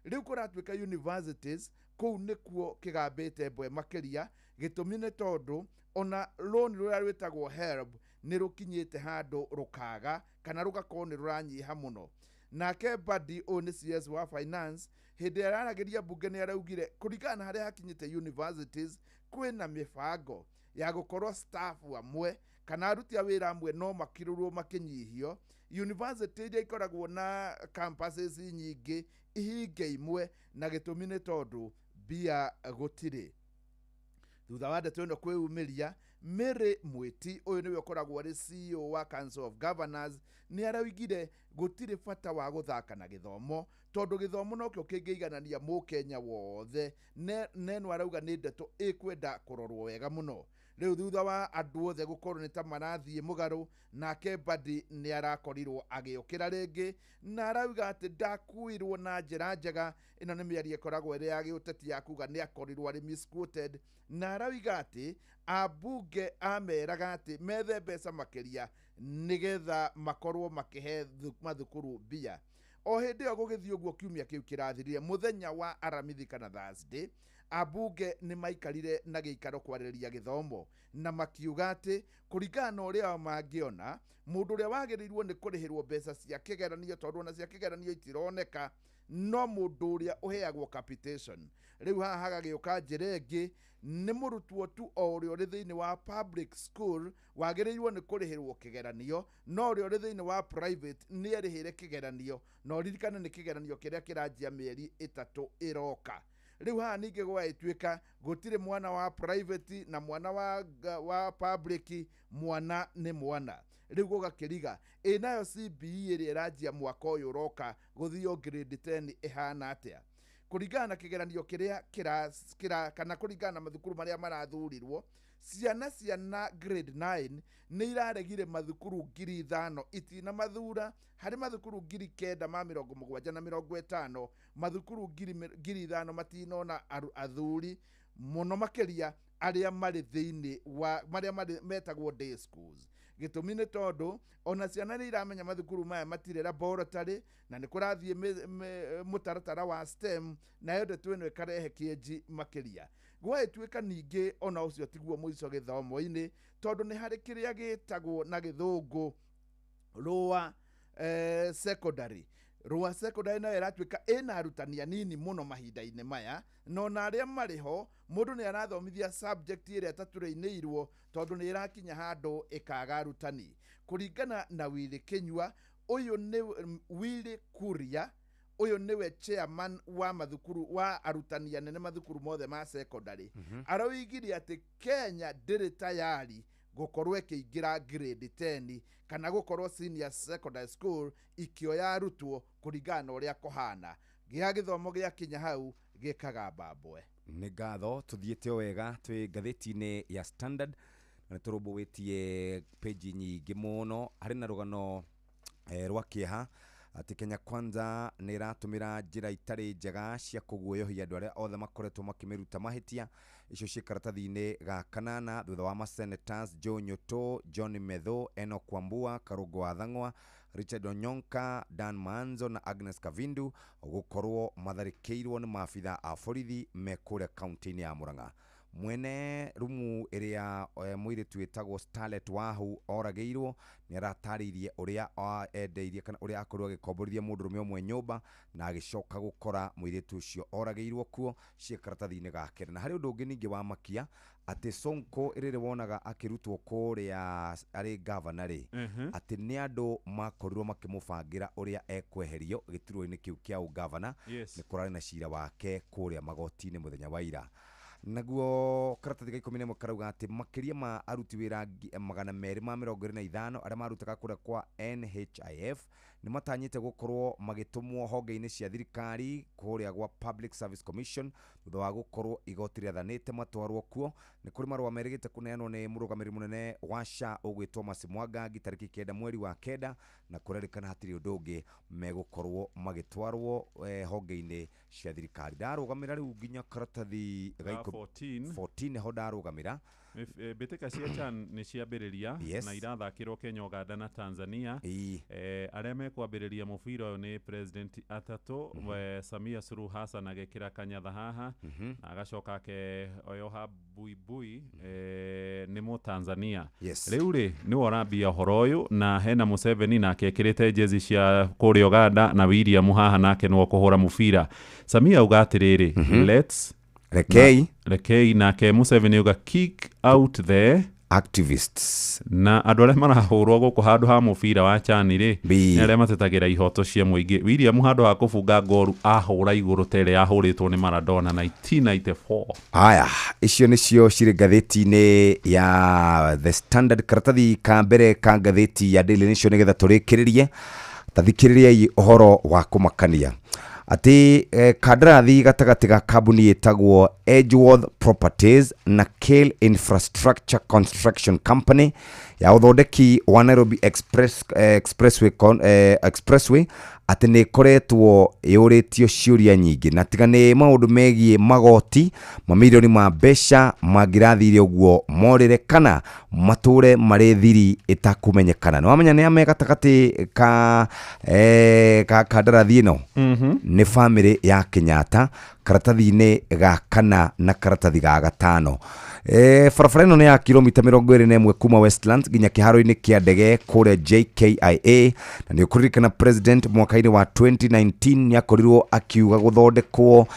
Rĩu kũratuĩka universities kũu nĩkuo kĩgambĩte mbwe makĩria, gĩtũmi nĩ tondũ ona loan rũrĩa rwĩtagwo HELB nĩ rũkinyĩte handũ rũkaga kana rũgakorwo nĩ rũranyiha mũno. Nake Mbadi ũyũ nĩ CS wa finance hĩndĩ ĩrĩa araragĩria mbunge nĩ araugire kũringana na harĩa hakinyĩte universities kwĩna mĩbango ya gũkorwo staff amwe kana aruti a wĩra amwe no makirũrwo makĩnyihio. University iria ikoragwo na campuses nyingĩ ihinge imwe, na gĩtũmi nĩ tondũ mbia gũtirĩ. Thutha wa ndeto ĩno kwĩyumĩria, Mary Mwiti ũyũ nĩwe ũkoragwo arĩ CEO wa Council of Governors nĩ araugire gũtirĩ bata wa gũthaka na gĩthomo tondũ gĩthomo nokĩo kĩngĩiganania mũkenya wothe. Neno arauga nĩ ndeto ĩkwenda kũrorwo wega mũno. Rĩu thutha wa andũ othe gũkorwo nĩ ta marathiĩ mũgarũ, nake Mbadi nĩ arakorirwo agĩũkĩra rĩngĩ na arauga atĩ ndakuirwo na njĩra njega. Ĩno nĩ mĩario ĩkoragwo ĩrĩ ya gĩũteti ya kuga nĩ akorirwo arĩ misquoted, na arauga atĩ ambunge ameraga atĩ methe mbeca makĩria nĩgetha makorwo makĩhe mathukuru mbia. O hĩndĩ ĩyo gũgĩthiĩ ũguo kiumia kĩu kĩrathirire mũthenya wa Aramithi kana Thursday, Ambunge nĩ maikarire na gĩikaro kwarĩrĩria gĩthomo na makiuga atĩ kũringana na ũrĩa mangĩona, mũndũ ũrĩa wagĩrĩirwo nĩ kũrĩhĩrwo mbeca cia kĩgeranio, tondũ ona cia kĩgeranio itironeka, no mũndũ ũrĩa ũheagwo capitation. Rĩu haha hagagĩũka njĩra ĩngĩ, nĩ mũrutwo tu o ũrĩa ũrĩ thĩinĩ wa public school wagĩrĩirwo nĩ kũrĩhĩrwo kĩgeranio, no ũrĩa ũrĩ thĩinĩ wa private nĩ erĩhĩre kĩgeranio, na ũririkane nĩ kĩgeranio kĩrĩa kĩranjia mĩeri 3 ĩroka. Rĩu haha ningĩ gwagĩtuĩka gũtirĩ mwana wa private na mwana wa public, mwana nĩ mwana. Rĩu gũgakĩriga ĩ nayo CBE ĩrĩa ĩranjia mwaka ũyũ ũroka gũthio grade 10 ĩhana atĩa, kũringana na kĩgeranio kĩrĩa kĩra kana kũringana na mathukuru marĩa marathurirwo. Ciana grade 9 nĩ iraregire mathukuru 5,000 itina mathura harĩ mathukuru 9,750, mathukuru 5,000 matinona athuri mũno makĩria arĩa marĩ thĩinĩ wa marĩa marĩ metagwo day schools. Gĩtũmi nĩ tondũ ona ciana nĩ iramenya mathukuru maya matirĩ laboratory na nĩ kũrathiĩ mũtaratara wa STEM, nayo ndeto ĩno ĩkarehe kĩenji makĩria. Gwagĩtuĩka ningĩ ona ũcio tiguo mũico gĩthomo-inĩ, tondũ nĩ harĩ kĩrĩa gĩtagwo na gĩthũngũ lower secondary. Lower secondary nayo ĩratuĩka ĩna arutani anini mũno mahinda-inĩ maya, na ona arĩa marĩ ho mũndũ nĩ arathomithia subject ĩrĩa ĩtatũrĩinĩirwo tondũ nĩ ĩrakinya handũ ĩkaga arutani. Kũringana na Willy Kinyua, ũyũ nĩ Willy Kuria, ũyũ nĩwe chairman wa mathukuru wa arutani anene mathukuru mothe ma secondary. Aroigire atĩ Kenya ndĩrĩ tayari gũkorwo ĩkĩingĩra grade 10 kana gũkorwo senior secondary school ikĩoya arutwo kũringana na ũrĩa kũhana. Gĩa gĩthomo gĩakinya hau gĩkaga mbambwe. Nĩ ngatho, tũthiĩte o wega twĩ ngathĩti-inĩ ya Standard na nĩ tũrũmbũĩtie peji nyingĩ mũno. Harĩ na rũgano rwa kĩeha atĩ Kenya Kwanza nĩ ĩratũmĩra njĩra itarĩ njega cia kũguoyohia andũ arĩa othe makoretwo makĩmĩruta mahĩtia. Icio ciĩ karatathi-inĩ ga kanana thutha wa masenators Joe Nyoto, John Metho, Enoch Wambua, Karũngũ wa Thang'wa, Richard Onyonka, Dan Manzo na Agnes Kavindu gũkorwo matharĩkĩirwo nĩ maabitha a borithi me kũrĩa kaunti-inĩ ya Murang'a. Mwene rumu ĩrĩa mũirĩtu wĩtagwo Starlet Wahu oragĩirwo nĩ aratarĩirie ũrĩa endeirie kana ũrĩa akorirwo agĩkomborithia mũndũrũme ũmwe nyũmba na agĩcoka gũkora mũirĩtu ũcio oragĩirwo kuo ciĩ karatathi-inĩ ga kerĩ. Na harĩ ũndũ ũngĩ ningĩ wa makia atĩ Sonko ĩrĩrĩ wonaga akĩrutwo kũrĩa arĩ gavana rĩ, atĩ nĩ andũ makorirwo makĩmũbangĩra ũrĩa ekweherio gĩturwa-inĩ kĩu kĩa ũgavana. Nĩ kũrarĩ na cira wake kũrĩa magoti-inĩ mũthenya wa ira. Naguo karatathi ga 11 karauga atĩ makĩria ma aruti wĩra 225 arĩa marutaga kũrĩa kwa NHIF nĩ matanyĩte gũkorwo magĩtũmwo honge-inĩ cia thirikari kũrĩa gwa Public Service Commission thutha wa gũkorwo igoti rĩathanĩte matwarwo kuo. Nĩ kũrĩ marũa merĩgĩte kũneanwo nĩ mũrũgamĩrĩri mũnene wa SHA ũgwĩtwo Mercy Mwangangi tarĩki 9 mweri wa 9, na kũrerĩkana hatirĩ ũndũ ũngĩ megũkorwo magĩtwarwo honge-inĩ cia thirikari. Ndarũgamĩra rĩu nginya karatathi ga 14 14 ho ndarũgamĩra. Mbĩtĩka cia CHAN nĩ ciambĩrĩria na irathakĩrwo Kenya, Uganda na Tanzania. Arĩa mekwambĩrĩria mũbira ũyũ nĩ president atatũ, Samia Suluhu Hassan agĩkĩra kanyatha haha na agacoka akeoha buibui, nĩ Mũtanzania. Rĩu rĩ nĩwe ũrambia ũhoro ũyũ, na hena Museveni nake ekĩrĩte jezi cia kũrĩa Uganda na William haha nake nĩwe ũkũhũra mũbira. Samia auga atĩrĩrĩ, let's Rekei. Rekei, nake Museveni auga kick out the activists. Na andũ arĩa marahũrwo gũkũ handũ ha mũbira wa CHAN rĩ, nĩ arĩa matetagĩra ihoto cia mũingĩ. William handũ ha kũbunga ngoru ahũra igũrũ ta ĩrĩa yahũrĩtwo nĩ Maradona 1994. Aya, icio nĩcio cirĩ ngathĩti-inĩ ya The Standard, karatathi ka mbere ka ngathĩti ya Daily Nation, nĩgetha tũrĩkĩrĩrie. Tathikĩrĩriai ũhoro wa kũmakania atĩ kandarathi gatagatĩ ga kambuni ĩtagwo Edgeworth Properties na Kale Infrastructure Construction Company Ya ũthondeki wa Nairobi Express, Expressway, Expressway atĩ nĩ ĩkoretwo yũrĩtio ciũria nyingĩ, na tiga nĩ maũndũ megiĩ magoti, mamirioni ma mbeca mangĩrathire ũguo morĩre kana matũre marĩ thiri ĩtakũmenyekana. Nĩ wamenya nĩ ame gatagatĩ ka kandarathi ĩno? Nĩ bamĩrĩ ya Kenyatta, karatathi-inĩ ga kana na karatathi ga gatano. Barabara ĩno nĩ ya kilomita 21 kuma Westlands nginya kĩharo-inĩ kĩa ndege kũrĩa JKIA, na nĩ ũkũririkana president mwaka-inĩ wa 2019 nĩ akorirwo akiuga gũthondekwo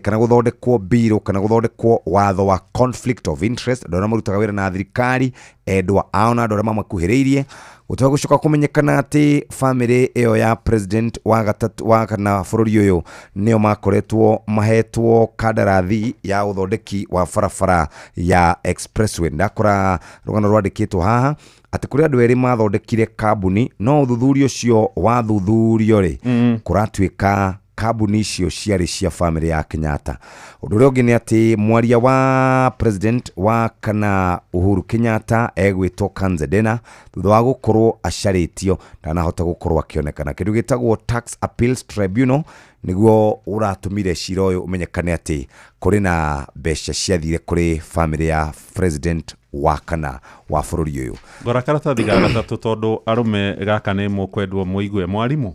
kana gũthondekwo mbirũ kana gũthondekwo watho wa conflict of interest, andũ arĩa marutaga wĩra na thirikari, endwa ao na andũ arĩa mamakuhĩrĩirie. Gũtoa gũcoka kũmenyekana atĩ bamĩrĩ ĩyo ya president wa gatatũ wa kana bũrũri ũyũ nĩo makoretwo mahetwo kandarathi ya ũthondeki wa barabara ya expressway. Ndakora rũgano rwandĩkĩtwo haha atĩ kũrĩ andũ erĩ mathondekire kambuni, no ũthuthuria ũcio wathuthurio rĩ, kũratuĩka kambuni icio ciarĩ cia bamĩrĩ ya Kenyatta. Ũndũ ũrĩa ũngĩ nĩ atĩ mwaria wa president wa kana Uhuru Kenyatta egwĩtwo Kanzedena, thutha wa gũkorwo acarĩtio ndanahota gũkorwo akĩonekana. Kĩndũ gĩtagwo Tax Appeals Tribunal nĩguo ũratũmire cira ũyũ ũmenyekane atĩ kũrĩ na mbeca ciathire kũrĩ bamĩrĩ ya president wa kana wa bũrũri ũyũ. Ngora karatathi ga gatatũ, tondũ arũme gaka nĩ mũkwendwo mũigue mwarimũ.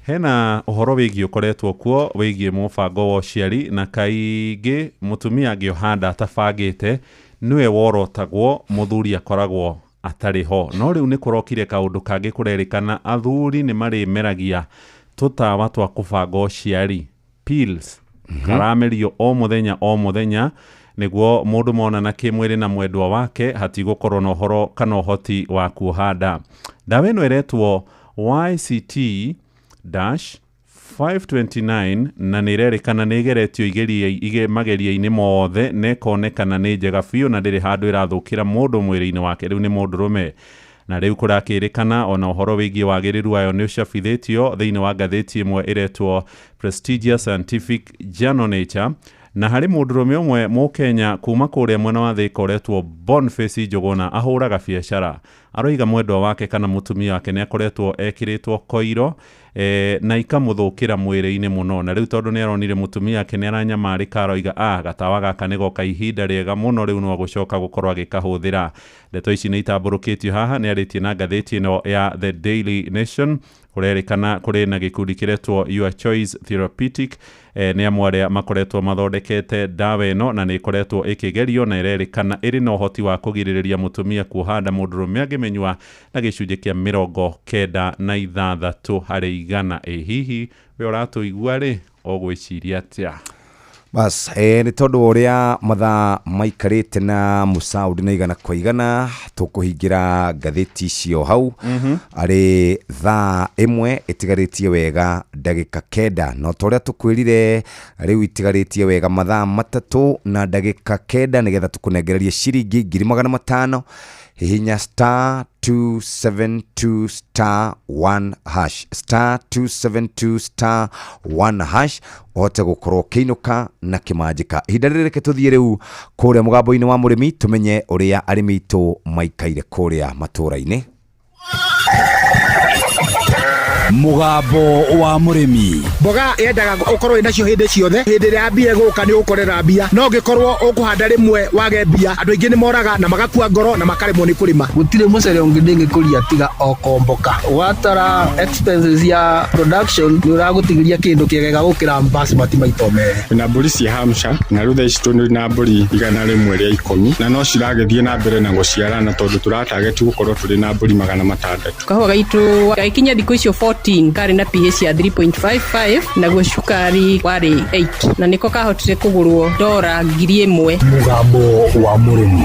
Hena ũhoro wĩgiĩ ũkoretwo kuo wĩgiĩ mũbango wa ũciari, na kaingĩ mũtumia angĩoha nda atabangĩte nĩwe worotagwo, mũthuri akoragwo atarĩ ho. No rĩu nĩ kũrokire kaũndũ kangĩ, kũrerĩkana athuri nĩ marĩmeragia tũtawa twa kũbanga ũciari, pills, karamerio o mũthenya o mũthenya, nĩguo mũndũ monana kĩmwĩrĩ na mwendwa wake hatigũkorwo na ũhoro kana ũhoti wa kuoha nda. Ndawa ĩno ĩretwo YCT dash 529 na nĩ ĩrerĩkana nĩ ĩgeretio mageria-inĩ mothe na ĩkonekana nĩ njega biũ na ndĩrĩ handũ ĩrathũkĩra mũndũ mwĩrĩ-inĩ wake. Rĩu nĩ mũndũrũme, na rĩu kũrakĩrĩkana ona ũhoro wĩgiĩ wagĩrĩru wayo nĩ ũcabithĩtio thĩinĩ wa ngathĩti ĩmwe ĩretwo prestigious scientific journal Nature. Na harĩ mũndũrũme ũmwe mũkenya kuma kũrĩa mwena wa Thĩka ũretwo Boniface Njũgũna, ahũraga biacara, aroiga mwendwa wake kana mũtumia wake nĩ akoretwo ekĩrĩtwo koiro na ikamũthũkĩra mwĩrĩ-inĩ mũno, na rĩu tondũ nĩ aronire mũtumia wake nĩ aranyamarĩka, aroiga gatawa gaka nĩ goka ihinda rĩega mũno, rĩu no agũcoka gũkorwo agĩkahũthĩra. Ndeto ici nĩ itambũrũkĩtio haha, nĩ arĩtie na ngathĩti ĩno ya The Daily Nation. Kũrerĩkana kũrĩ na gĩkundi kĩretwo Your Choice Therapeutic, nĩ amwe arĩa makoretwo mathondekete ndawa ĩno, na nĩ ĩkoretwo ĩkĩgerio na ĩrerĩkana ĩrĩ na ũhoti wa kũgirĩrĩria mũtumia kuoha nda mũndũrũme angĩmenyua na gĩcunjĩ kĩa 96%. Ĩ hihi we ũratũigua rĩ, ũgwĩciria atĩa? Bas, nĩ tondũ wa ũrĩa mathaa maikarĩte na mũcaũndi na igana kwa igana, tũkũhingĩra ngathĩti icio hau. Arĩ thaa 1 ĩtigarĩtie wega ndagĩka 9, no ta ũrĩa tũkwĩrire, rĩu itigarĩtie wega mathaa 3 na ndagĩka 9 nĩgetha tũkũnengererie ciringi 500,000. Hihinya star 272 star 1 hash, star 272 star 1 hash, ũhote gũkorwo ũkĩinũka na kĩmanjĩka. Ihinda rĩrĩ reke tũthiĩ rĩu kũrĩa mũgambo-inĩ wa mũrĩmi, tũmenye ũrĩa arĩmi aitũ maikaire kũrĩa matũũra-inĩ. Mũgambo wa mũrĩmi. Mboga yendaga ũkorwo wĩ nacio hĩndĩ ciothe, hĩndĩ ĩrĩa yambia gũka nĩ ũgũkorera mbia, no ũngĩkorwo ũkũhanda rĩmwe wage mbia, andũ aingĩ nĩ moraga na magakua ngoro na makaremwo nĩ kũrĩma. Gũtirĩ mũcere ũngĩ ndĩngĩkũria tiga o komboka. Watara expenses ya production nĩ ũragũtigĩria kĩndũ kĩega gũkĩra basmati maita merĩ. Na mbũri cia Hampshire, na rĩu thaa ici tũrĩ na mbũri 110, na no ciragĩthiĩ na mbere na gũciarana tondũ tũratageti gũkorwo tũrĩ na mbũri 600. Kahũa gaitũ gagĩkinya thikũ icio 14 karĩ na pH ya 3.55, naguo cukari warĩ 8, na nĩko kahotire kũgũrwo dora 1000. Mũgambo wa mũrĩmi.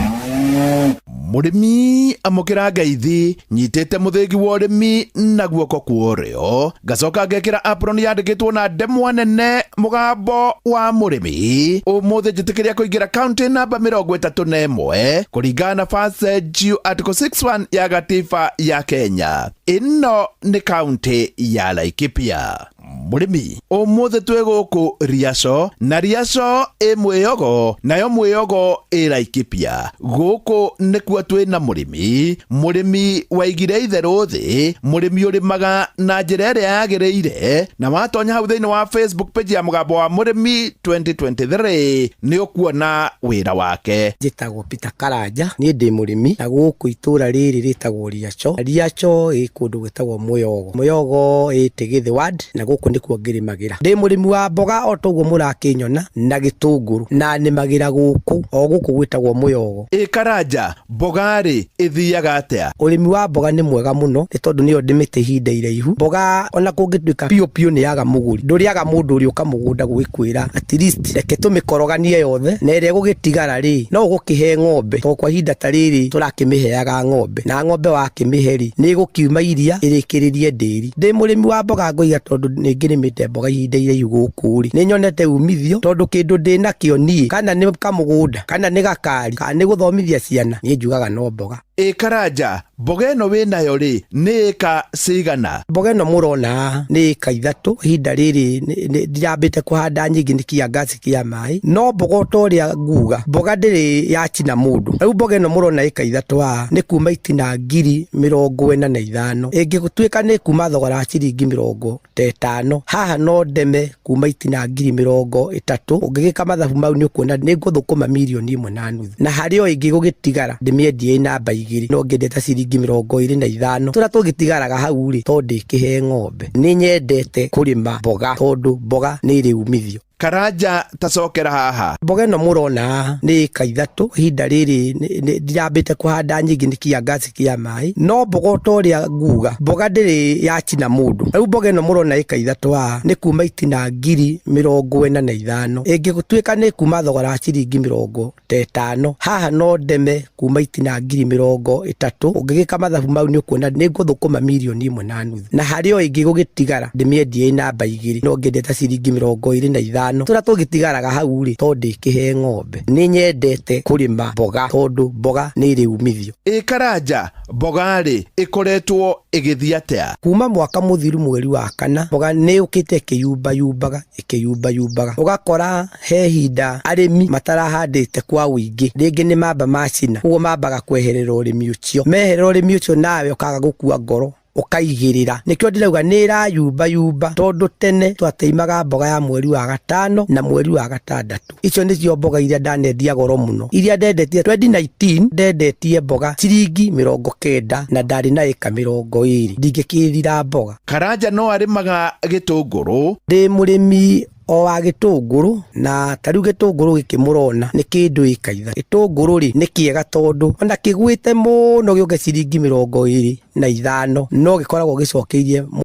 Mũrĩmi amũkĩra ngeithi, nyitĩte mũthĩgi wa ũrĩmi na guoko kwa ũrĩo, ngacoka ngekĩra apron yandĩkĩtwo na ndemwa nene mũgambo wa mũrĩmi. Ũmũthĩ njĩtĩkĩria kũingĩra kaunti namba 31 kũringana na First Article 61 ya gatiba ya Kenya. Ĩno nĩ kaunti ya Laikipia. Mũrĩmi. Ũmũthĩ twĩ gũkũ Riaco, na Riaco ĩ Mwĩyogo, nayo Mwĩyogo ĩ Laikipia. Gũkũ nĩkuo twĩ na mũrĩmi, mũrĩmi waigire itherũ thĩ, mũrĩmi ũrĩmaga na njĩra ĩrĩa yagĩrĩire, na watonya hau thĩinĩ wa Facebook page ya Mũgambo wa Mũrĩmi 2023 nĩ ũkuona wĩra wake. Njĩtagwo Peter Karanja, niĩ ndĩ mũrĩmi na gũkũ itũra rĩrĩ rĩtagwo Riaco. Riaco ĩ kũndũ gwĩtagwo Mũyogo. Mũyogo ĩ Tigĩthĩ ward na gũkũ nĩkuo ngĩrĩmagĩra. Ndĩ mũrĩmi wa mboga o toguo mũrakĩnyona na gĩtũngũrũ na nĩmagĩra gũkũ o gũkũ gwĩtagwo Mũyogo. Ĩ Karanja, mboga rĩ ĩthiaga atĩa? Ũrĩmi wa mboga nĩ mwega mũno nĩ tondũ nĩyo ndĩmĩte ihinda iraihu. Mboga ona kũngĩtuĩka piũ piũ nĩ yaga mũgũri, ndũrĩaga mũndũ ũrĩa ũka mũgũnda gũgĩkwĩra at least reke tũmĩkoroganie yothe na ĩrĩa ĩgũgĩtigara rĩ no ũgũkĩhe ng'ombe, tondũ kwa ihinda ta rĩrĩ tũrakĩmĩheaga ng'ombe na ng'ombe wakĩmĩhe rĩ nĩ ĩgũkiuma iria ĩrĩkĩrĩrie ndĩri. Ndĩ mũrĩmi wa mboga ngoiga tondũ nĩ ngĩrĩmĩte mboga ihinda iraihu gũkũ rĩ nĩ nyonete umithio tondũ kĩndũ ndĩnakĩo niĩ kana nĩ kamũgũnda kana nĩ gakari kana nĩ gũthomithia ciana niĩ njugaga no mboga. Ĩ Karanja, mboga ĩno wĩnayo rĩ nĩ ĩka cigana? Mboga ĩno mũrona haha nĩ ĩka 3 ihinda rĩrĩ ndirambĩte kũhanda nyingĩ nĩ kĩangaci kĩa maĩ, no mboga o ta ũrĩa nguga mboga ndĩrĩ yachina mũndũ. Rĩu mboga ĩno mũrona ĩka 3 haha nĩ kuma itina 45,000, ĩngĩtuĩka nĩ kuma thogora wa ciringi 50 haha no ndeme kuma itina 30,000. Ũngĩgĩka mathabu mau nĩ ũkuona nĩ ngũthũkũma 1.5 million, na harĩ o ĩngĩ gũgĩtigara ndĩmĩendie namba 2 no ngĩendie ta ciringi 25. Tũrĩa tũgĩtigaraga hau rĩ to ndĩkĩhe ng'ombe. Nĩ nyendete kũrĩma mboga tondũ mboga nĩ ĩrĩ umithio. Karanja, tacokera haha. Mboga ĩno mũrona haha nĩ ĩka 3 ihinda rĩrĩ ndirambĩte kũhanda nyingĩ nĩ kĩangaci kĩa maĩ, no mboga o ta ũrĩa nguga mboga ndĩrĩ yachina mũndũ. Rĩu mboga ĩno mũrona ĩka 3 haha nĩ kuma itina 45,000, ĩngĩtuĩka nĩ kuma thogora wa ciringi 50 haha no ndeme kuma itina 30,000. Ũngĩgĩka mathabu mau nĩ ũkuona nĩ ngũthũkũma 1.5 million, na harĩ o ĩngĩ gũgĩtigara ndĩmĩendie namba 2 no ngĩendie ta ciringi 25. Tũrĩa tũgĩtigaraga hau rĩ to ndĩkĩhe ng'ombe. Nĩ nyendete kũrĩma mboga tondũ mboga nĩ ĩrĩ umithio. Ĩ Karanja, mboga rĩ ĩkoretwo ĩgĩthiĩ atĩa? Kuma mwaka mũthiru mweri wa 4 mboga nĩ yũkĩte ĩkĩyumbayumbaga ĩkĩyumbayumbaga, ũgakora he hinda arĩmi matarahandĩte kwa ũingĩ, rĩngĩ nĩ mamba macina, ũguo mambaga kweherera ũrĩmi ũcio, meherera ũrĩmi ũcio nawe ũkaga gũkua ngoro ũkaigĩrĩra. Nĩkĩo ndĩrauga nĩ ĩrayumbayumba tondũ tene twateimaga mboga ya mweri wa 5 na mweri wa 6. Icio nĩcio mboga iria ndanendia goro mũno, iria ndendetie 2019 ndendetie mboga ciringi 90 na ndarĩ na ĩka 20, ndingĩkĩrira mboga. Karanja no arĩmaga gĩtũngũrũ. Ndĩ mũrĩmi o wa gĩtũngũrũ na ta rĩu gĩtũngũrũ gĩkĩ mũrona nĩ kĩndũ ĩka 3. Gĩtũngũrũ rĩ nĩ kĩega tondũ ona kĩgwĩte mũno gĩũke ciringi 25 no gĩkoragwo gĩcokeirie